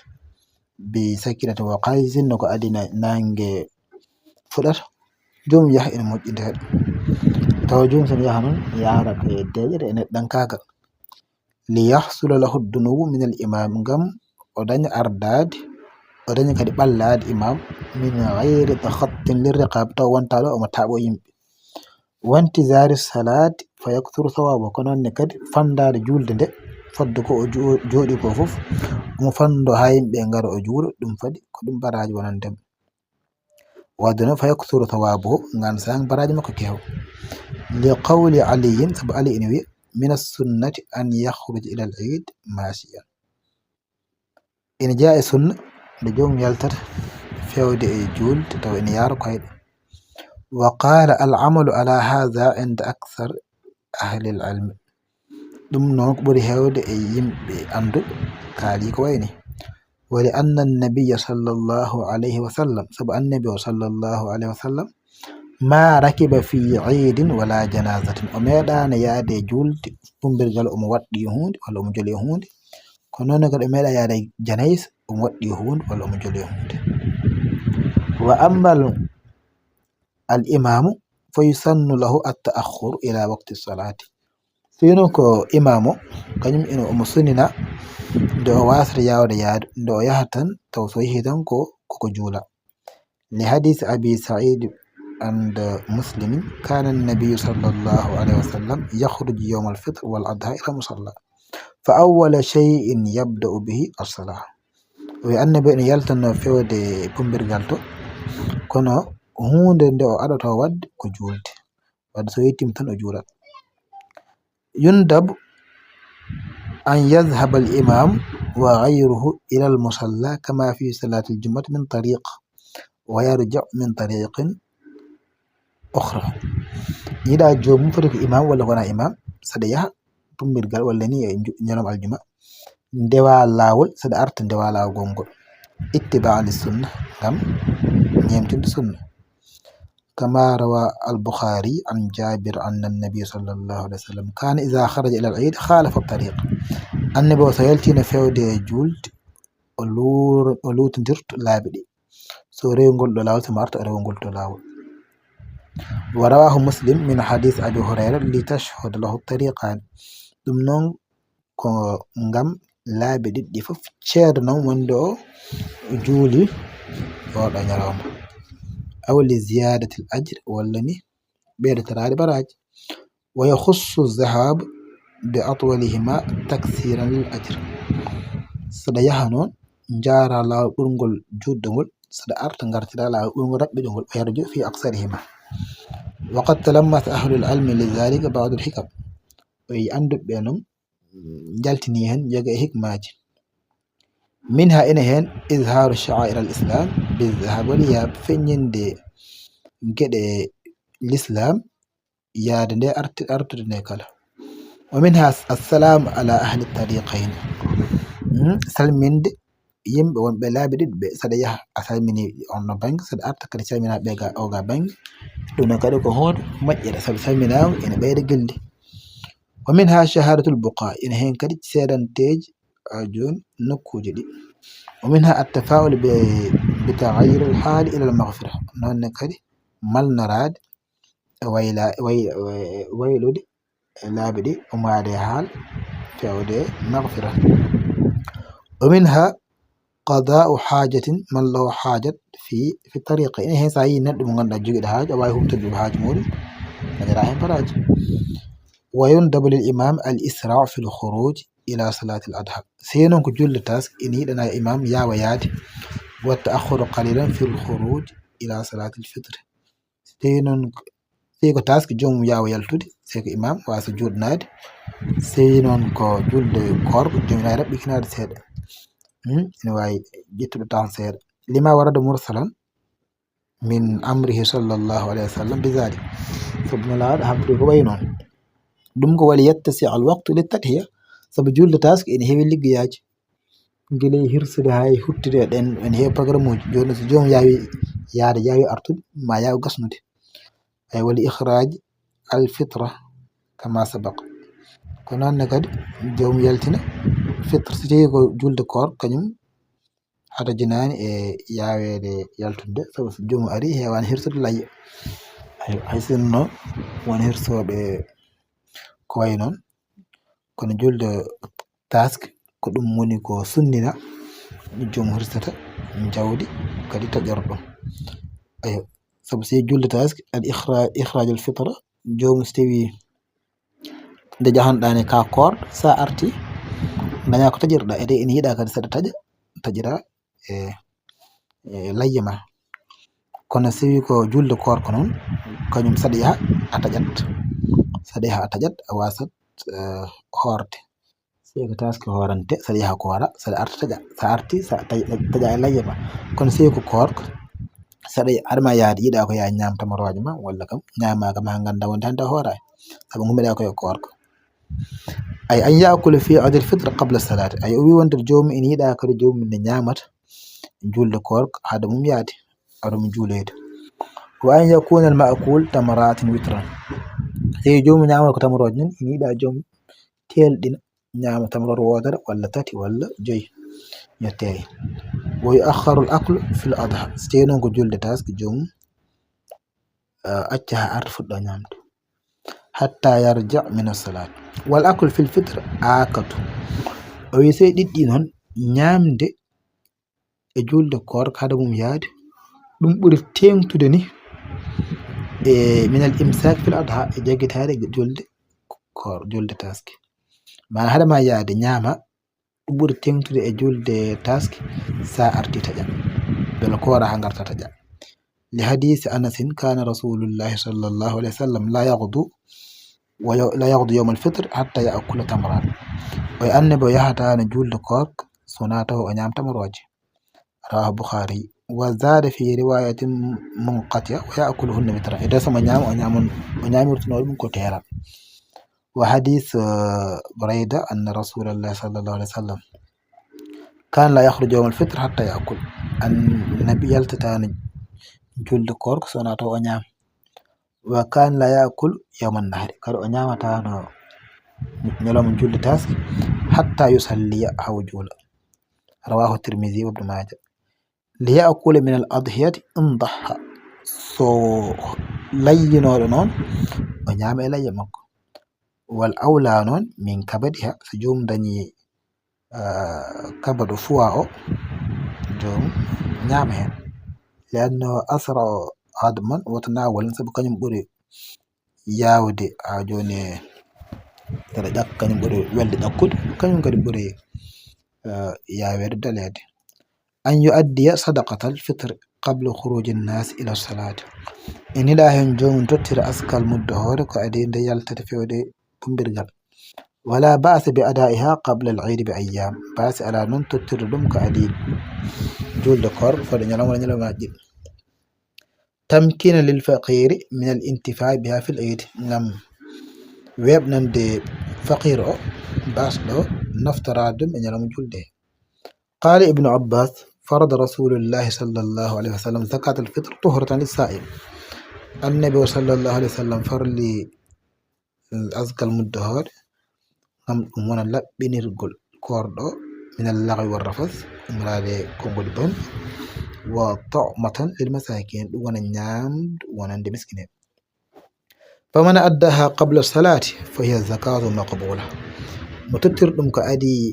bi sakinati wa qays, sinno ko adina naange fuɗata, joom yaha ene moƴƴi ndeeɗo. Tawa joom so yaha noon, yaara ko e deeƴere e neɗɗankaagal. Li yahsula lahu dunuwu min al imam, ngam o daña ardaade, o daña kadi ɓallaade imam, min gayri takhattin lirriqab, taw wontaa ɗo omo taaɓo yimɓe. Wa intizari salaati fa yakthuru thawabu, ko noon ne kadi fandaade juulde nde, fodde ko o jo-, jooɗi ko fof, omo fanndo haa yimɓe ngara o juulo, ɗum fadi ko ɗum baraaji wonande mo. Wadde noon, fa yakthuru thawabuhu, ngaan saan baraaji makko keew. Li qawli Aliyin, sabu Ali ina wiya, min as-sunnati an yakhruja ila al-iid maashiyan. Ina jeyaa e sunna nde joomum yaltata feewde e juulde tawa ina yaara koyɗe. Wa qaala, al amalu ala haadha inda akthar ahli al ilmi. Ɗum noon ko ɓuri heewde e yimɓe annduɓe kaali ko wayni. Wali anna nabiyya sallallahu alayhi wa sallam, sabu annabi o sallallahu alayhi wa sallam, ma rakiba fi iidin wala janazatin, o meeɗaano yaade e juulde pumbirgal omo waɗɗi huunde walla omo joli huunde. Ko noon kadi o meeɗa yaade e janayis omo waɗɗi huunde walla omo joli huunde. Wa ammal al imaamu fa yusannu lahu at taaxxuru ila waqti salaati. Fino ko imaamu, kañum ina omo sunnina nde o waasata yaawde yaade, nde o yaha tan taw so yehi tan ko koko juula. Li hadith abi said and muslimin, kana annabiyu sallallahu alayhi wa sallam yakhruju yawma alfitr wal adha ila musalla, fa awwala shay'in yabda'u bihi as-salah. O wi annabi ene yaltanno fewde pumbirgal to, kono huunde nde o aɗoto waɗde ko juulde. Wadde so yettiima tan o juulat. Yundab an yadhhaba al imam wa ghayruhu ila al musalla kama fi salati al jumu'ati min tariq wa yarji min tariqin ukhra. Yiɗa joomum foti ko imam walla ko wona imam, saɗa yaha pumbirgal walla ni e ñalawma aljuma, ndewa laawol, saɗa arta ndewa laawol ngol, ittiba'an lis sunna, ngam ñeemtinde sunna. Kama rawa al Bukhari an Jabir anna nabi sallallahu alayhi wa sallam kana idha kharaja ila al eid khalafa tariq. Annabi o so yaltino fewde e julde, o luutondirto laabi ɗi. So rewi ngol ɗo laawol, so mo arta o rewa ngol to laawol. Wa rawahu Muslim min hadith Abi Hurayra li tashhud lahu tariqan. Ɗum noon ko ngam laabi ɗiɗi fof ceedo noon wonde o juuli oɗo ñalawma. Aw li ziyadatil ajr, walla ni ɓeydotoraade baraaji. Wa yakhussu dhahab bi atwalihima taksiran lil ajr. Saɗa yaha noon, njaara laawol ɓurngol juutde ngol, saɗa arta ngartira laawol ɓurngol raɓɓiɗo ngol, wa yarju fi aksarihima. Wa qad talammasa ahlul ilmi li dhalika ba'dul hikam. O yi annduɓe ɓe noon njaltini heen yoga e hikmaaji. Minha ene heen izharu sha'air al islam bi dhahab wal iyab, feññinde geɗe l'islam yaade nde artude nde kala. Wa minha assalamu ala ahli tariqayn. Salminde yimɓe wonɓe laabi ɗiɗi ɓe, saɗa yaha a salmini on no bannge, saɗa arta kadi salmina ɓe ga o ga bannge. Ɗum noon kadi ko huunde moƴƴere sabu salminaama ene ɓeyda gilli. Wa minha shahadatul buqa, ene heen kadi seedanteeji jooni nokkuuji ɗi. Wa minha attafaul bi bi taghayyuril hali ila al maghfira, noon ne kadi malnoraade e wayla way waylude e laabi ɗi umaade e haal fewde maghfira. Wa minha qada'u hajatin man lahu hajat fi fi tariqa. Ene heen so a yii neɗɗo mo ngannduɗaa jogiiɗo haaju, a waawi huɓtude ɗum haaju muɗum, dañataa heen baraaji. Wa yundabu lil imam al isra fi l khuruj ila salati al adha. Sey noon ko julde task ene yiɗana e imam yaawa yaade, wa ta'akhkhuru qalilan fi l khuruj ila salati al fitr. Sey noon sey ko task joomum yaawa yaltude, sey ko imam waasa juuɗanaade. Sey noon ko julde koor ko joomum ina raɓɓikinaade seeɗa. Hmm? Ene waawi ƴettude tan seeɗa. Lima warada mursalan min amrihi sallallahu alayhi wa sallam bi dhalik. Sabu no laaɗo habdude ko wayi noon. Ɗum ko wali yattasi al waqtu li tadhiya. Sabu julde task ene heewi liggeyaaji. Gila e hirsude haa e huɓtude ɗen ene heewi programme uji. Jooni so joomum yaawi yaade, yaawi artude, ma yaaw gasnude. Ay wali ikhraj al fitra kama sabaq. Ko noon ne kadi joomum yaltina fitra. So tawii ko julde koor, kañum hatajinaani e yaaweede yaltude, sabu so joomum ari heewaani hirsude layya. Ay, hay sinno won hirsooɓe ko wayi noon, kono julde task ko ɗum woni ko sunnina joom hirsata jawdi kadi taƴorɗo. Ayo, sabu si julde task al ikhra ikhrajul fitra, joom so tawi nde jahanɗa ne ka koor, sa arti daña ko taƴirɗa, ede ene yiɗa kadi saɗa taƴa taƴira e e layya ma. Kono so tawi ko julde koor ko noon, kañum saɗa yaha a taƴat, saɗa yaha a taƴat a wasat hoorde. Sey ko taski hoorante, saɗa yaha koora, saɗa arta taƴa, sa arti sa taƴa e layya ma. Kono sey ko koor, saɗa adama yaade yiɗa ko yaa ñaam tamarooje ma walla kam ñaama kam ha ngannda wonde hannde a hooraani, sabu ngummiɗa ko e koor ko. Ay an yaakula fi iidil fitr qabla salaati. Ay o wi wonde joomum ina yiɗa kadi joomum ne ñaamata julde koorka hade mum yaade, hade mum juuloyde. Wa an yakuna al maakul tamaratin witran. Tawi joomum ñaamata ko tamarooje noon, ina yiɗa joom teelɗina ñaama tamaroot wootere walla tati walla joyi. Yo teey. Wa yuakharu al aklu fi l adha. So tawi noon ko julde taski, joomum, ah, acca haa arta fuɗɗa ñaamde. Hatta yarja min as-salaat. Wal aklu fil fitr aakadu. O wi so ɗiɗɗi noon, ñaamde e julde koorka hade mum yaade, ɗum ɓuri teeŋtude ni e min al imsaak fil adha, e jaggitaade julde koor, julde taski. Maanaam hade ma yaade ñaama, ɗum ɓuri teeŋtude e julde taski, sa arti taƴa. Bela koora haa ngarta taƴa. Li hadiisi Anasin, kaana Rasuulullaahi sallallaahu alayhi wa sallam laa yaghdu wa yaw-, laa yaghdu yawmal fitr hatta yaakula tamran. O wi Annabi o yahataano julde koorka so wonaa tawa o ñaam tamarooje. Rawaahu Bukhaari. Wa zaada fi riwaayatin munqatia, wa yaakuluhunna witran. E nder so mo ñaama, o ñaamon-, o ñaamirtunoo ɗum ko teeral. Wa hadiis, eh, Burayda, anna Rasuulallahi sallallahu alayhi wa sallam kaana laa yakhruju yawmal fitr hatta yaakul. Annabi yaltataano julde koorka so wonaa tawa o ñaam. Wa kaana laa yaakul yawman nahri. Kadi o ñaamataano ñalawma julde taski hatta yusalliya, haa o juula. Rawaahu Tirmidhi wa Ibnu Maaja. Li yaakula min al adhiyati in dahha. So layyinooɗo noon, o ñaama e layya makko. Wal awla noon min kabadiha, so joomum dañi, ah, kabadu fuwa o, joomum ñaama heen. Li annahu asra'u hadman wa tanaawulan, sabu kañum ɓuri yaawde haa jooni, kadi ƴak-, kañum ɓuri welde ƴakkude, kañum kadi ɓuri, eh, yaaweede daleede. An yuaddiya sadaqatal fitr qabla khuruji nnaasi ila salaati. Ina yiɗaa heen joomum tottira askal muddo hoore ko adii nde yaltata fewde bumbirgal. Wala ba'sa bi adaiha qabla al iidi bi ayyaam. Baasi alaa noon tottirde ɗum ko adii julde koor, fewde ñalawma walla ñalawmaaji ɗiɗi. Tamkina lil faqiri min al intifa biha fil iid, ngam weeɓnande faqir o, baasɗo, naftoraade ɗum e ñalawma julde. Qaala Ibnu Abbas, farada Rasulullahi sallallahu alayhi wa sallam zakat al fitr tuhratan lis saa'im. Annabi o sallallahu alayhi wa sallam farli askal muddo hoore, ngam ɗum wona laɓɓinirgol koorɗo, min al lagwi war rafas, umraade konngol bonɗi, wa ta'matan lil masakin, ɗum wona ñaamdu wonande miskin'en. Faman addaha qabla salaati fa hiya zakatu maqbula. Mo tottir ɗum ko adii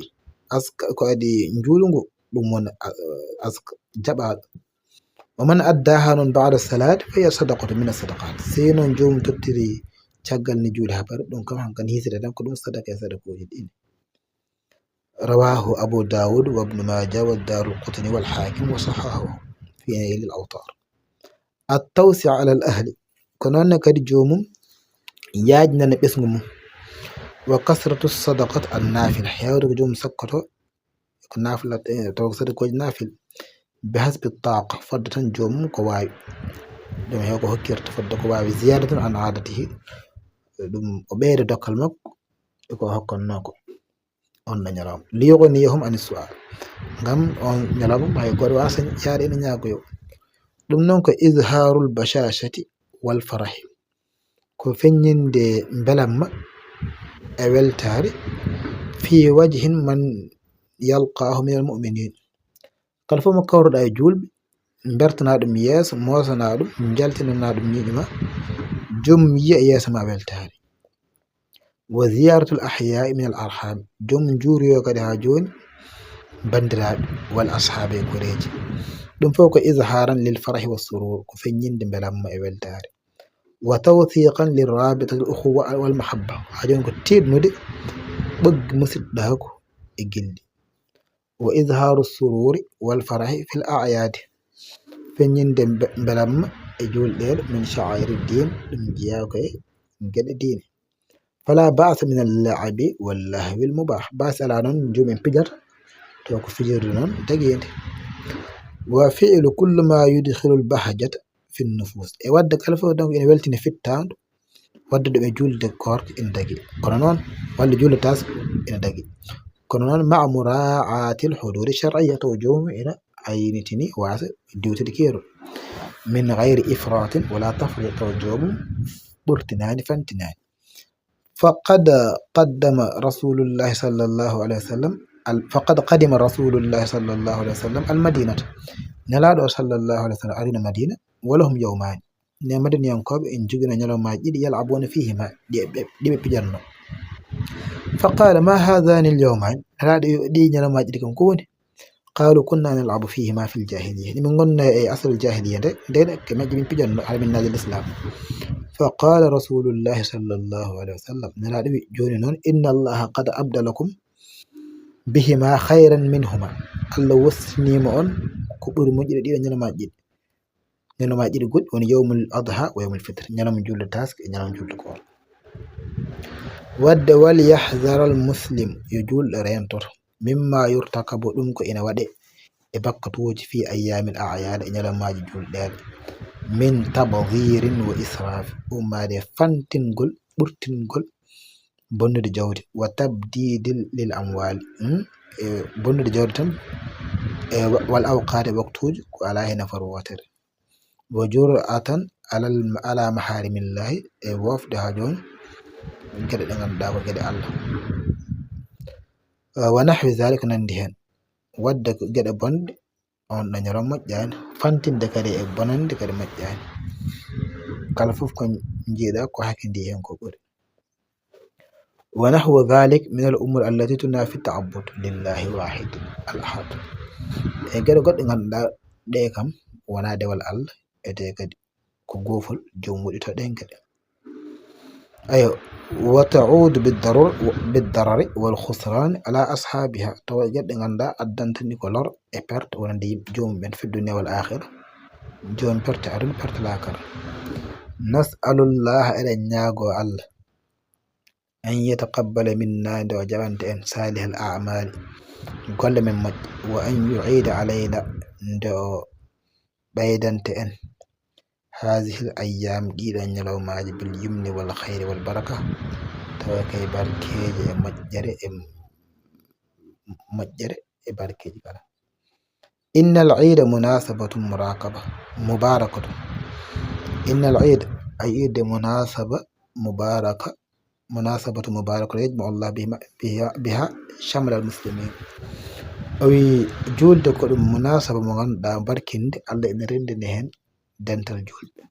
ask-, ko adii njuulngu, ɗum wona, a-, ask-, jaɓaaɗo. Wa man addaha noon ba'da salaat fa hiya sadaqatu min as-sadaqat. Sey noon joomum tottiri caggal ni juuli habare, ɗum kam hankadi hiisete tan ko ɗum sadaka e sadakooji ɗin. Rawahu Abu Dawud wa Ibnu Maaja wa Daarul Qutni wal Haakim wa sahahahu fi Naylil Awtaar. At-tawsi'a ala al-ahli. Ko noon ne kadi joomum yaajnana ɓesngu mum. Wa kasratu sadaqat an-naafila. Heewde ko joomum sakkoto ko naafila, eh, taw ko sadakooji naafila. Bi hasbi taaqa, fodde tan joomum ko waawi. Joom heew ko hokkirta fodde ko waawi. Ziyaadatan an aadatihi. Ɗum o ɓeyda dokkal makko e ko hokkannoo ko on ɗo ñalawma. Li yughniyahum ani su'al. Ngam on ñalawma hay gooto waasa yaade ina ñaagoyo. Ɗum noon ko izhaarul bashashati wal farahi. Ko feññinde mbelamma e weltaare fi wajhin man yalqaahu min al mu'minin. Kala fof mo kawruɗaa e juulɓe, mbertanaa ɗum yeeso, moosanaa ɗum, njaltinanaa ɗum ñiiƴe ma, joom yiya yeeso ma weltaare. Wa ziyaratul ahyaai min al arham, joom juuroyo kadi haa jooni banndiraaɓe, wal ashaabe e koreeji. Ɗum fof ko izhaaran lil farahi wa surur, ko feññinde mbelamma e weltaare. Wa tawthiqan lil rabitatil ukhuwa wal mahabba, haa jooni ko teeɗnude ɓoggi musiɗɗaaku e gilli. Wa izhaaru sururi wal farahi fil a'yaadi, feññinde mbe-, mbelamma e juulɗeele, min sha'airi diin, ɗum jeyaa ko e geɗe diine. Fala ba'sa min al-la'bi wal lahwi al mubah, baasi alaa noon joomum pijata, taw ko fijirde noon dagiinde. Wa fi'lu kulli ma yudkhilu al bahjata fi nufus, e waɗde kala fof donc ina weltina fittaandu, wadde ɗum e julde koorka ina dagi. Kono noon, walla julde taas ina dagi. Kono noon, ma'a mura'atil hududi shar'iyya, taw joomum ina aynitini waasa diwtude keerol. Min ghayri ifratin wala tafrit, taw joomum ɓurtinaani, fantinaani. Faqad qaddama Rasulullahi sallallahu alayhi wa sallam, al-, faqad qadima Rasulullahi sallallahu alayhi wa sallam al-Madinata. Nelaaɗo o sallallahu alayhi wa sallam arino Madina, wa lahum yawmani. Ne Madaniyankooɓe en jogino ñalawmaaji ɗiɗi, yal'abuna fihima, ɗi ɓe, ɗi ɓe pijanno. Fa qala, ma hadhani al-yawmani? Nelaaɗo wi, ɗi ñalawmaaji ɗiɗi kam ko woni? Qalu, kunna nal'abu fihima fil jahiliya. Min ngonna e asal jahiliya nde, nde ke majji min pijanno hala min naati l'islam. Fa qala Rasulullahi sallallahu alayhi wa sallam, Nelaaɗo wi, jooni noon, inna Allaha qad abdalakum bihima khayran minhuma. Allah wostinima on ko ɓuri moƴƴude ɗiɗo ñalawmaaji ɗiɗi. Ñalawmaaji ɗiɗi goɗɗi woni yawmul adha wa yawmul fitr, ñalawma julde taske e ñalawma julde koor. Wadde, wal yahzaral muslim, yo juulɗo reentoto, mimma yurtakabu, ɗum ko ina waɗe e bakkatuuji, fi ayyaamil a'yaad, e ñalawmaaji juulɗeele, min tabdhirin wa israaf, ummaade e fantingol, ɓurtingol, bonnude jawdi, wa tabdidin lil amwaali, hmm? E bonnude jawdi tan, e wa-, wal awqaati, e waktuuji, ko alaa heen nafoore wootere. Wa jur'atan alal, ala maharimillahi, e wofde haa jooni geɗe ɗe ngannduɗaa ko geɗe Allah. Wa nahwi zalik, nanndi heen. Wadde ko geɗe bonɗe, on ɗo ñalawma moƴƴaani, fantinde kadi e bonande kadi moƴƴaani. Kala fof ko njiiɗaa ko hakindii heen ko ɓuri. Wa nahwu dhalik min al umur allati tunafi ta'abbud lillahi wahid al ahad. E geɗe goɗɗe ngannduɗaa ɗe kam wonaa dewal Allah, ete kadi ko goofol joom wuɗi to ɗen geɗe. Ayo, wa ta'udu bid darur-, bid darari wal khusran ala ashabiha. Tawa geɗe ngannduɗaa addantani ko lor e perte wonande yimɓe joomum ɓen fi dunya wal akhirah. Joom perte aduna, perte laakara. Nas'alullaha, eɗen ñaago Allah, an yataqabbala minna, nde o jaɓanta en, salihal a'mali, golle men moƴƴe, wa an yu'ida alayna, nde o ɓeydanta en, hazihil ayyam, ɗiɗo ñalawmaaji, bil yumni wal khayri wal baraka, tawa kay barkeeji e moƴƴere, e moƴƴere e barkeeji kala. Innal iida munasabatun murakaba, mubarakatun. Innal iida, ay iide munasaba mubaraka, munasabatu mubarakatun yajma'u Allah bihima, biha, biha shamlal muslimin. O wi, juulde ko ɗum munasaba mo ngannduɗaa barkinde, Allah ina renndini heen dental juulɓe.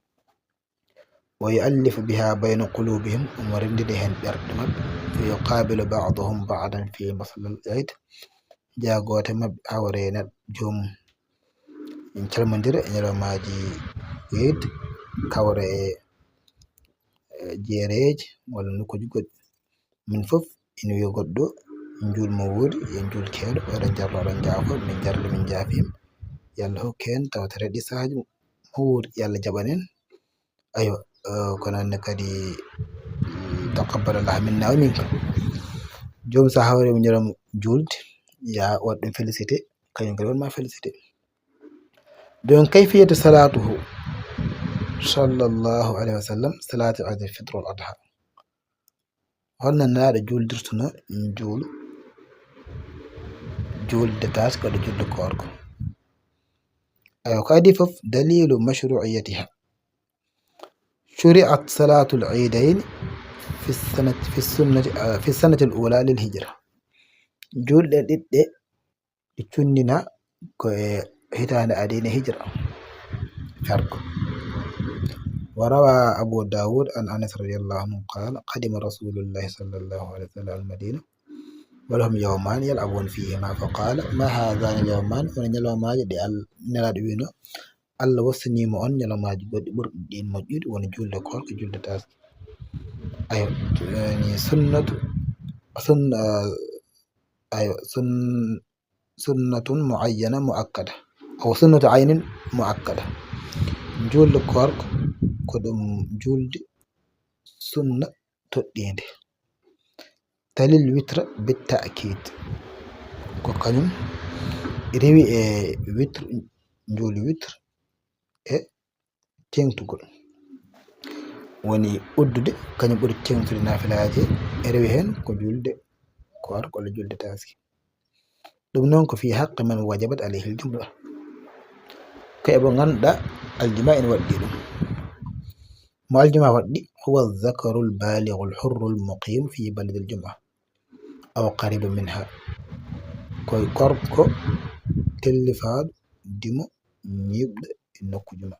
Wa yu'allifu biha bayna qulubihim, omo renndini heen ɓerɗe maɓɓe. Fa yuqabilu ba'duhum ba'dan fi masalal iid, jagoote maɓɓe hawre e neɗɗo joomum. En calmondira e ñalawmaaji iid, kawre e, e jeereeji walla nokkuuji goɗɗi. Min fof ina wiya goɗɗo, njuul mo woodi, yo njuul keewɗo, oɗon njarlo, oɗon njaafo, min njarli, min njaafiima. Yo Allah hokku heen tawtoreede ɗi sahaaji mo woodi, yo Allah jaɓan en. Aywa, eh, ko noon ne kadi, mm, taqabbalallahu minna wa minkum. Joom so hawre mo ñalawma juulde, ya waɗ ɗum félicité, kañum kadi wonma félicité. Donc, kayfiyatu salatuhu sallallahu alayhi wa sallam, salatu Eid al-Fitr wal Adha. Holno Nelaaɗo juuldirtuno juul-, juulde taske, waɗa juulde koorko? Aywa, ko adii fof, dalilu mashru'iyatiha. Shuri'at salatul iidayni fi sanati, fi sunnati, ah, fi sanati al ula lil hijra. Juulɗe ɗiɗɗe ɗi cunndina ko e hitaande adiine hijra, fergo. Wa rawa Abu Dawud an Anas radiyallahu anhu qala, qadima Rasulullahi sallallahu alayhi wa sallam al Madina, wa lahum yawmani yal'abuna fihima, fa qala, ma hadhani al yawmani, woni ñalawmaaji ɗi Al-, Nelaaɗo wino, Allah wostinima on ñalawmaaji goɗɗi ɓurɗi ɗin moƴƴude, woni julde koorka, julde taske. Ayo, woni sunnatu, sunna, ayo, sun-, sunnatun muayyana muakkada, aw sunnatu aynin muakkada. Julde koorka ko ɗum julde sunna toɗɗinde. Talil witra bit ta'kid. Ko kañum rewi e witr, njuul witr e teeŋtugol. woni uddude, kañum ɓuri teeŋtude naafilaaji, e rewi heen ko julde koor walla julde taski. Ɗum noon ko fii haqqe man wajabat alayhi l-jumu'a. Ko e mo ngannduɗaa aljuma ene waɗɗii ɗum. Mo aljuma waɗɗii, huwa zakaru l-baaligu l-hurru l-muqiimu fii baladi l-jumu'a, aw qariiban minha. Ko gorko tellifaaɗo, dimo, ñiiɓɗo e nokku juma.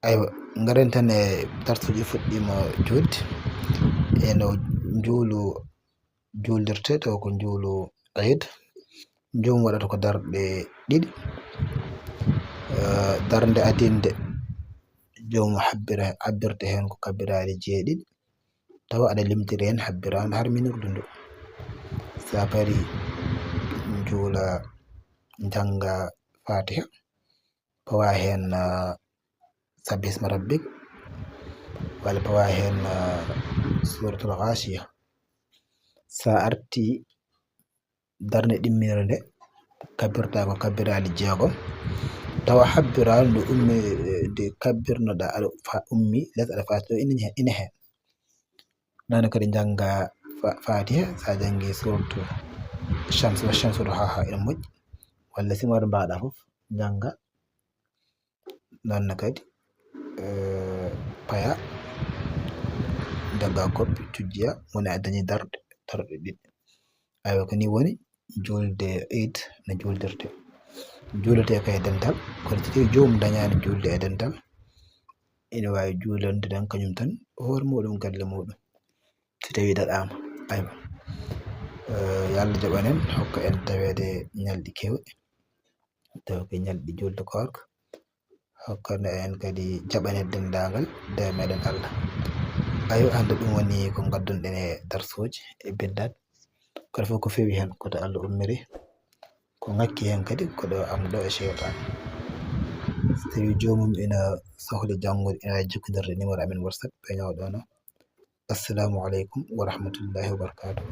Aywa, ngaren tan e darsuuji fuɗɗiima jooni. E no njuulu juulirte, taw ko njuulu Eid. Njuum waɗata ko darɗe ɗiɗi. Eh, darnde adinde, joom habbira, habbirta heen ko kabbiraaɗe jeeɗiɗi. Tawa aɗa limtiri heen habbiraandu harminirdu ndu. So a parii, njuula, njannga Faatiha, pawa heen, ah, Sabbihisma Rabbik, walla pawa heen, ah, Suuratul Gaasiya. So a artii darnde ɗimminere nde, kabbirta ko kabbiraali jeegom, tawa habbiraandu ndu ummi, eh, nde kabbirnoɗaa, aɗa fa-, ummi les, aɗa faati ɗo, ina he-, ina heen. Noon kadi njannga fa-, Faatiha, so a janngii suuratu Shams, wa shamsi wa duhaaha, ina moƴƴi. Walla si mbaɗa mbaɗa fof, njannga. Noon ne kadi, eh, paya, njannga koppi, cujjiya, woni a dañi darɗe, darɗe ɗiɗi. Aywa, ko nii woni juulde Eid no juuldirte. Juuletee ko e dental, kono so tawii joomum dañaani juulde e dental, ina waawi juulande tan kañum tan, hoore muuɗum, galle muuɗum, so tawii daɗaama. Aywa. Eh, yo Allah jaɓan en, hokka en taweede ñalɗi keewɗi, tawa ko ñalɗi juulde koorka, hokkana en kadi jaɓane denndaangal, nde meɗen Allah. Aywa, hannde ɗum woni ko ngaddunɗen e darsuuji e binndaade. Kala fof ko fewi heen, ko to Allah ummiri. Ko ŋakki heen kadi, ko ɗo am ɗo e seytaane. So tawii joomum ina sohli janngude, ina waawi jokkondirde numéro amen WhatsApp, ɓe ñaawɗo no. Assalamu aleykum wa rahmatullahi wa barakatuh.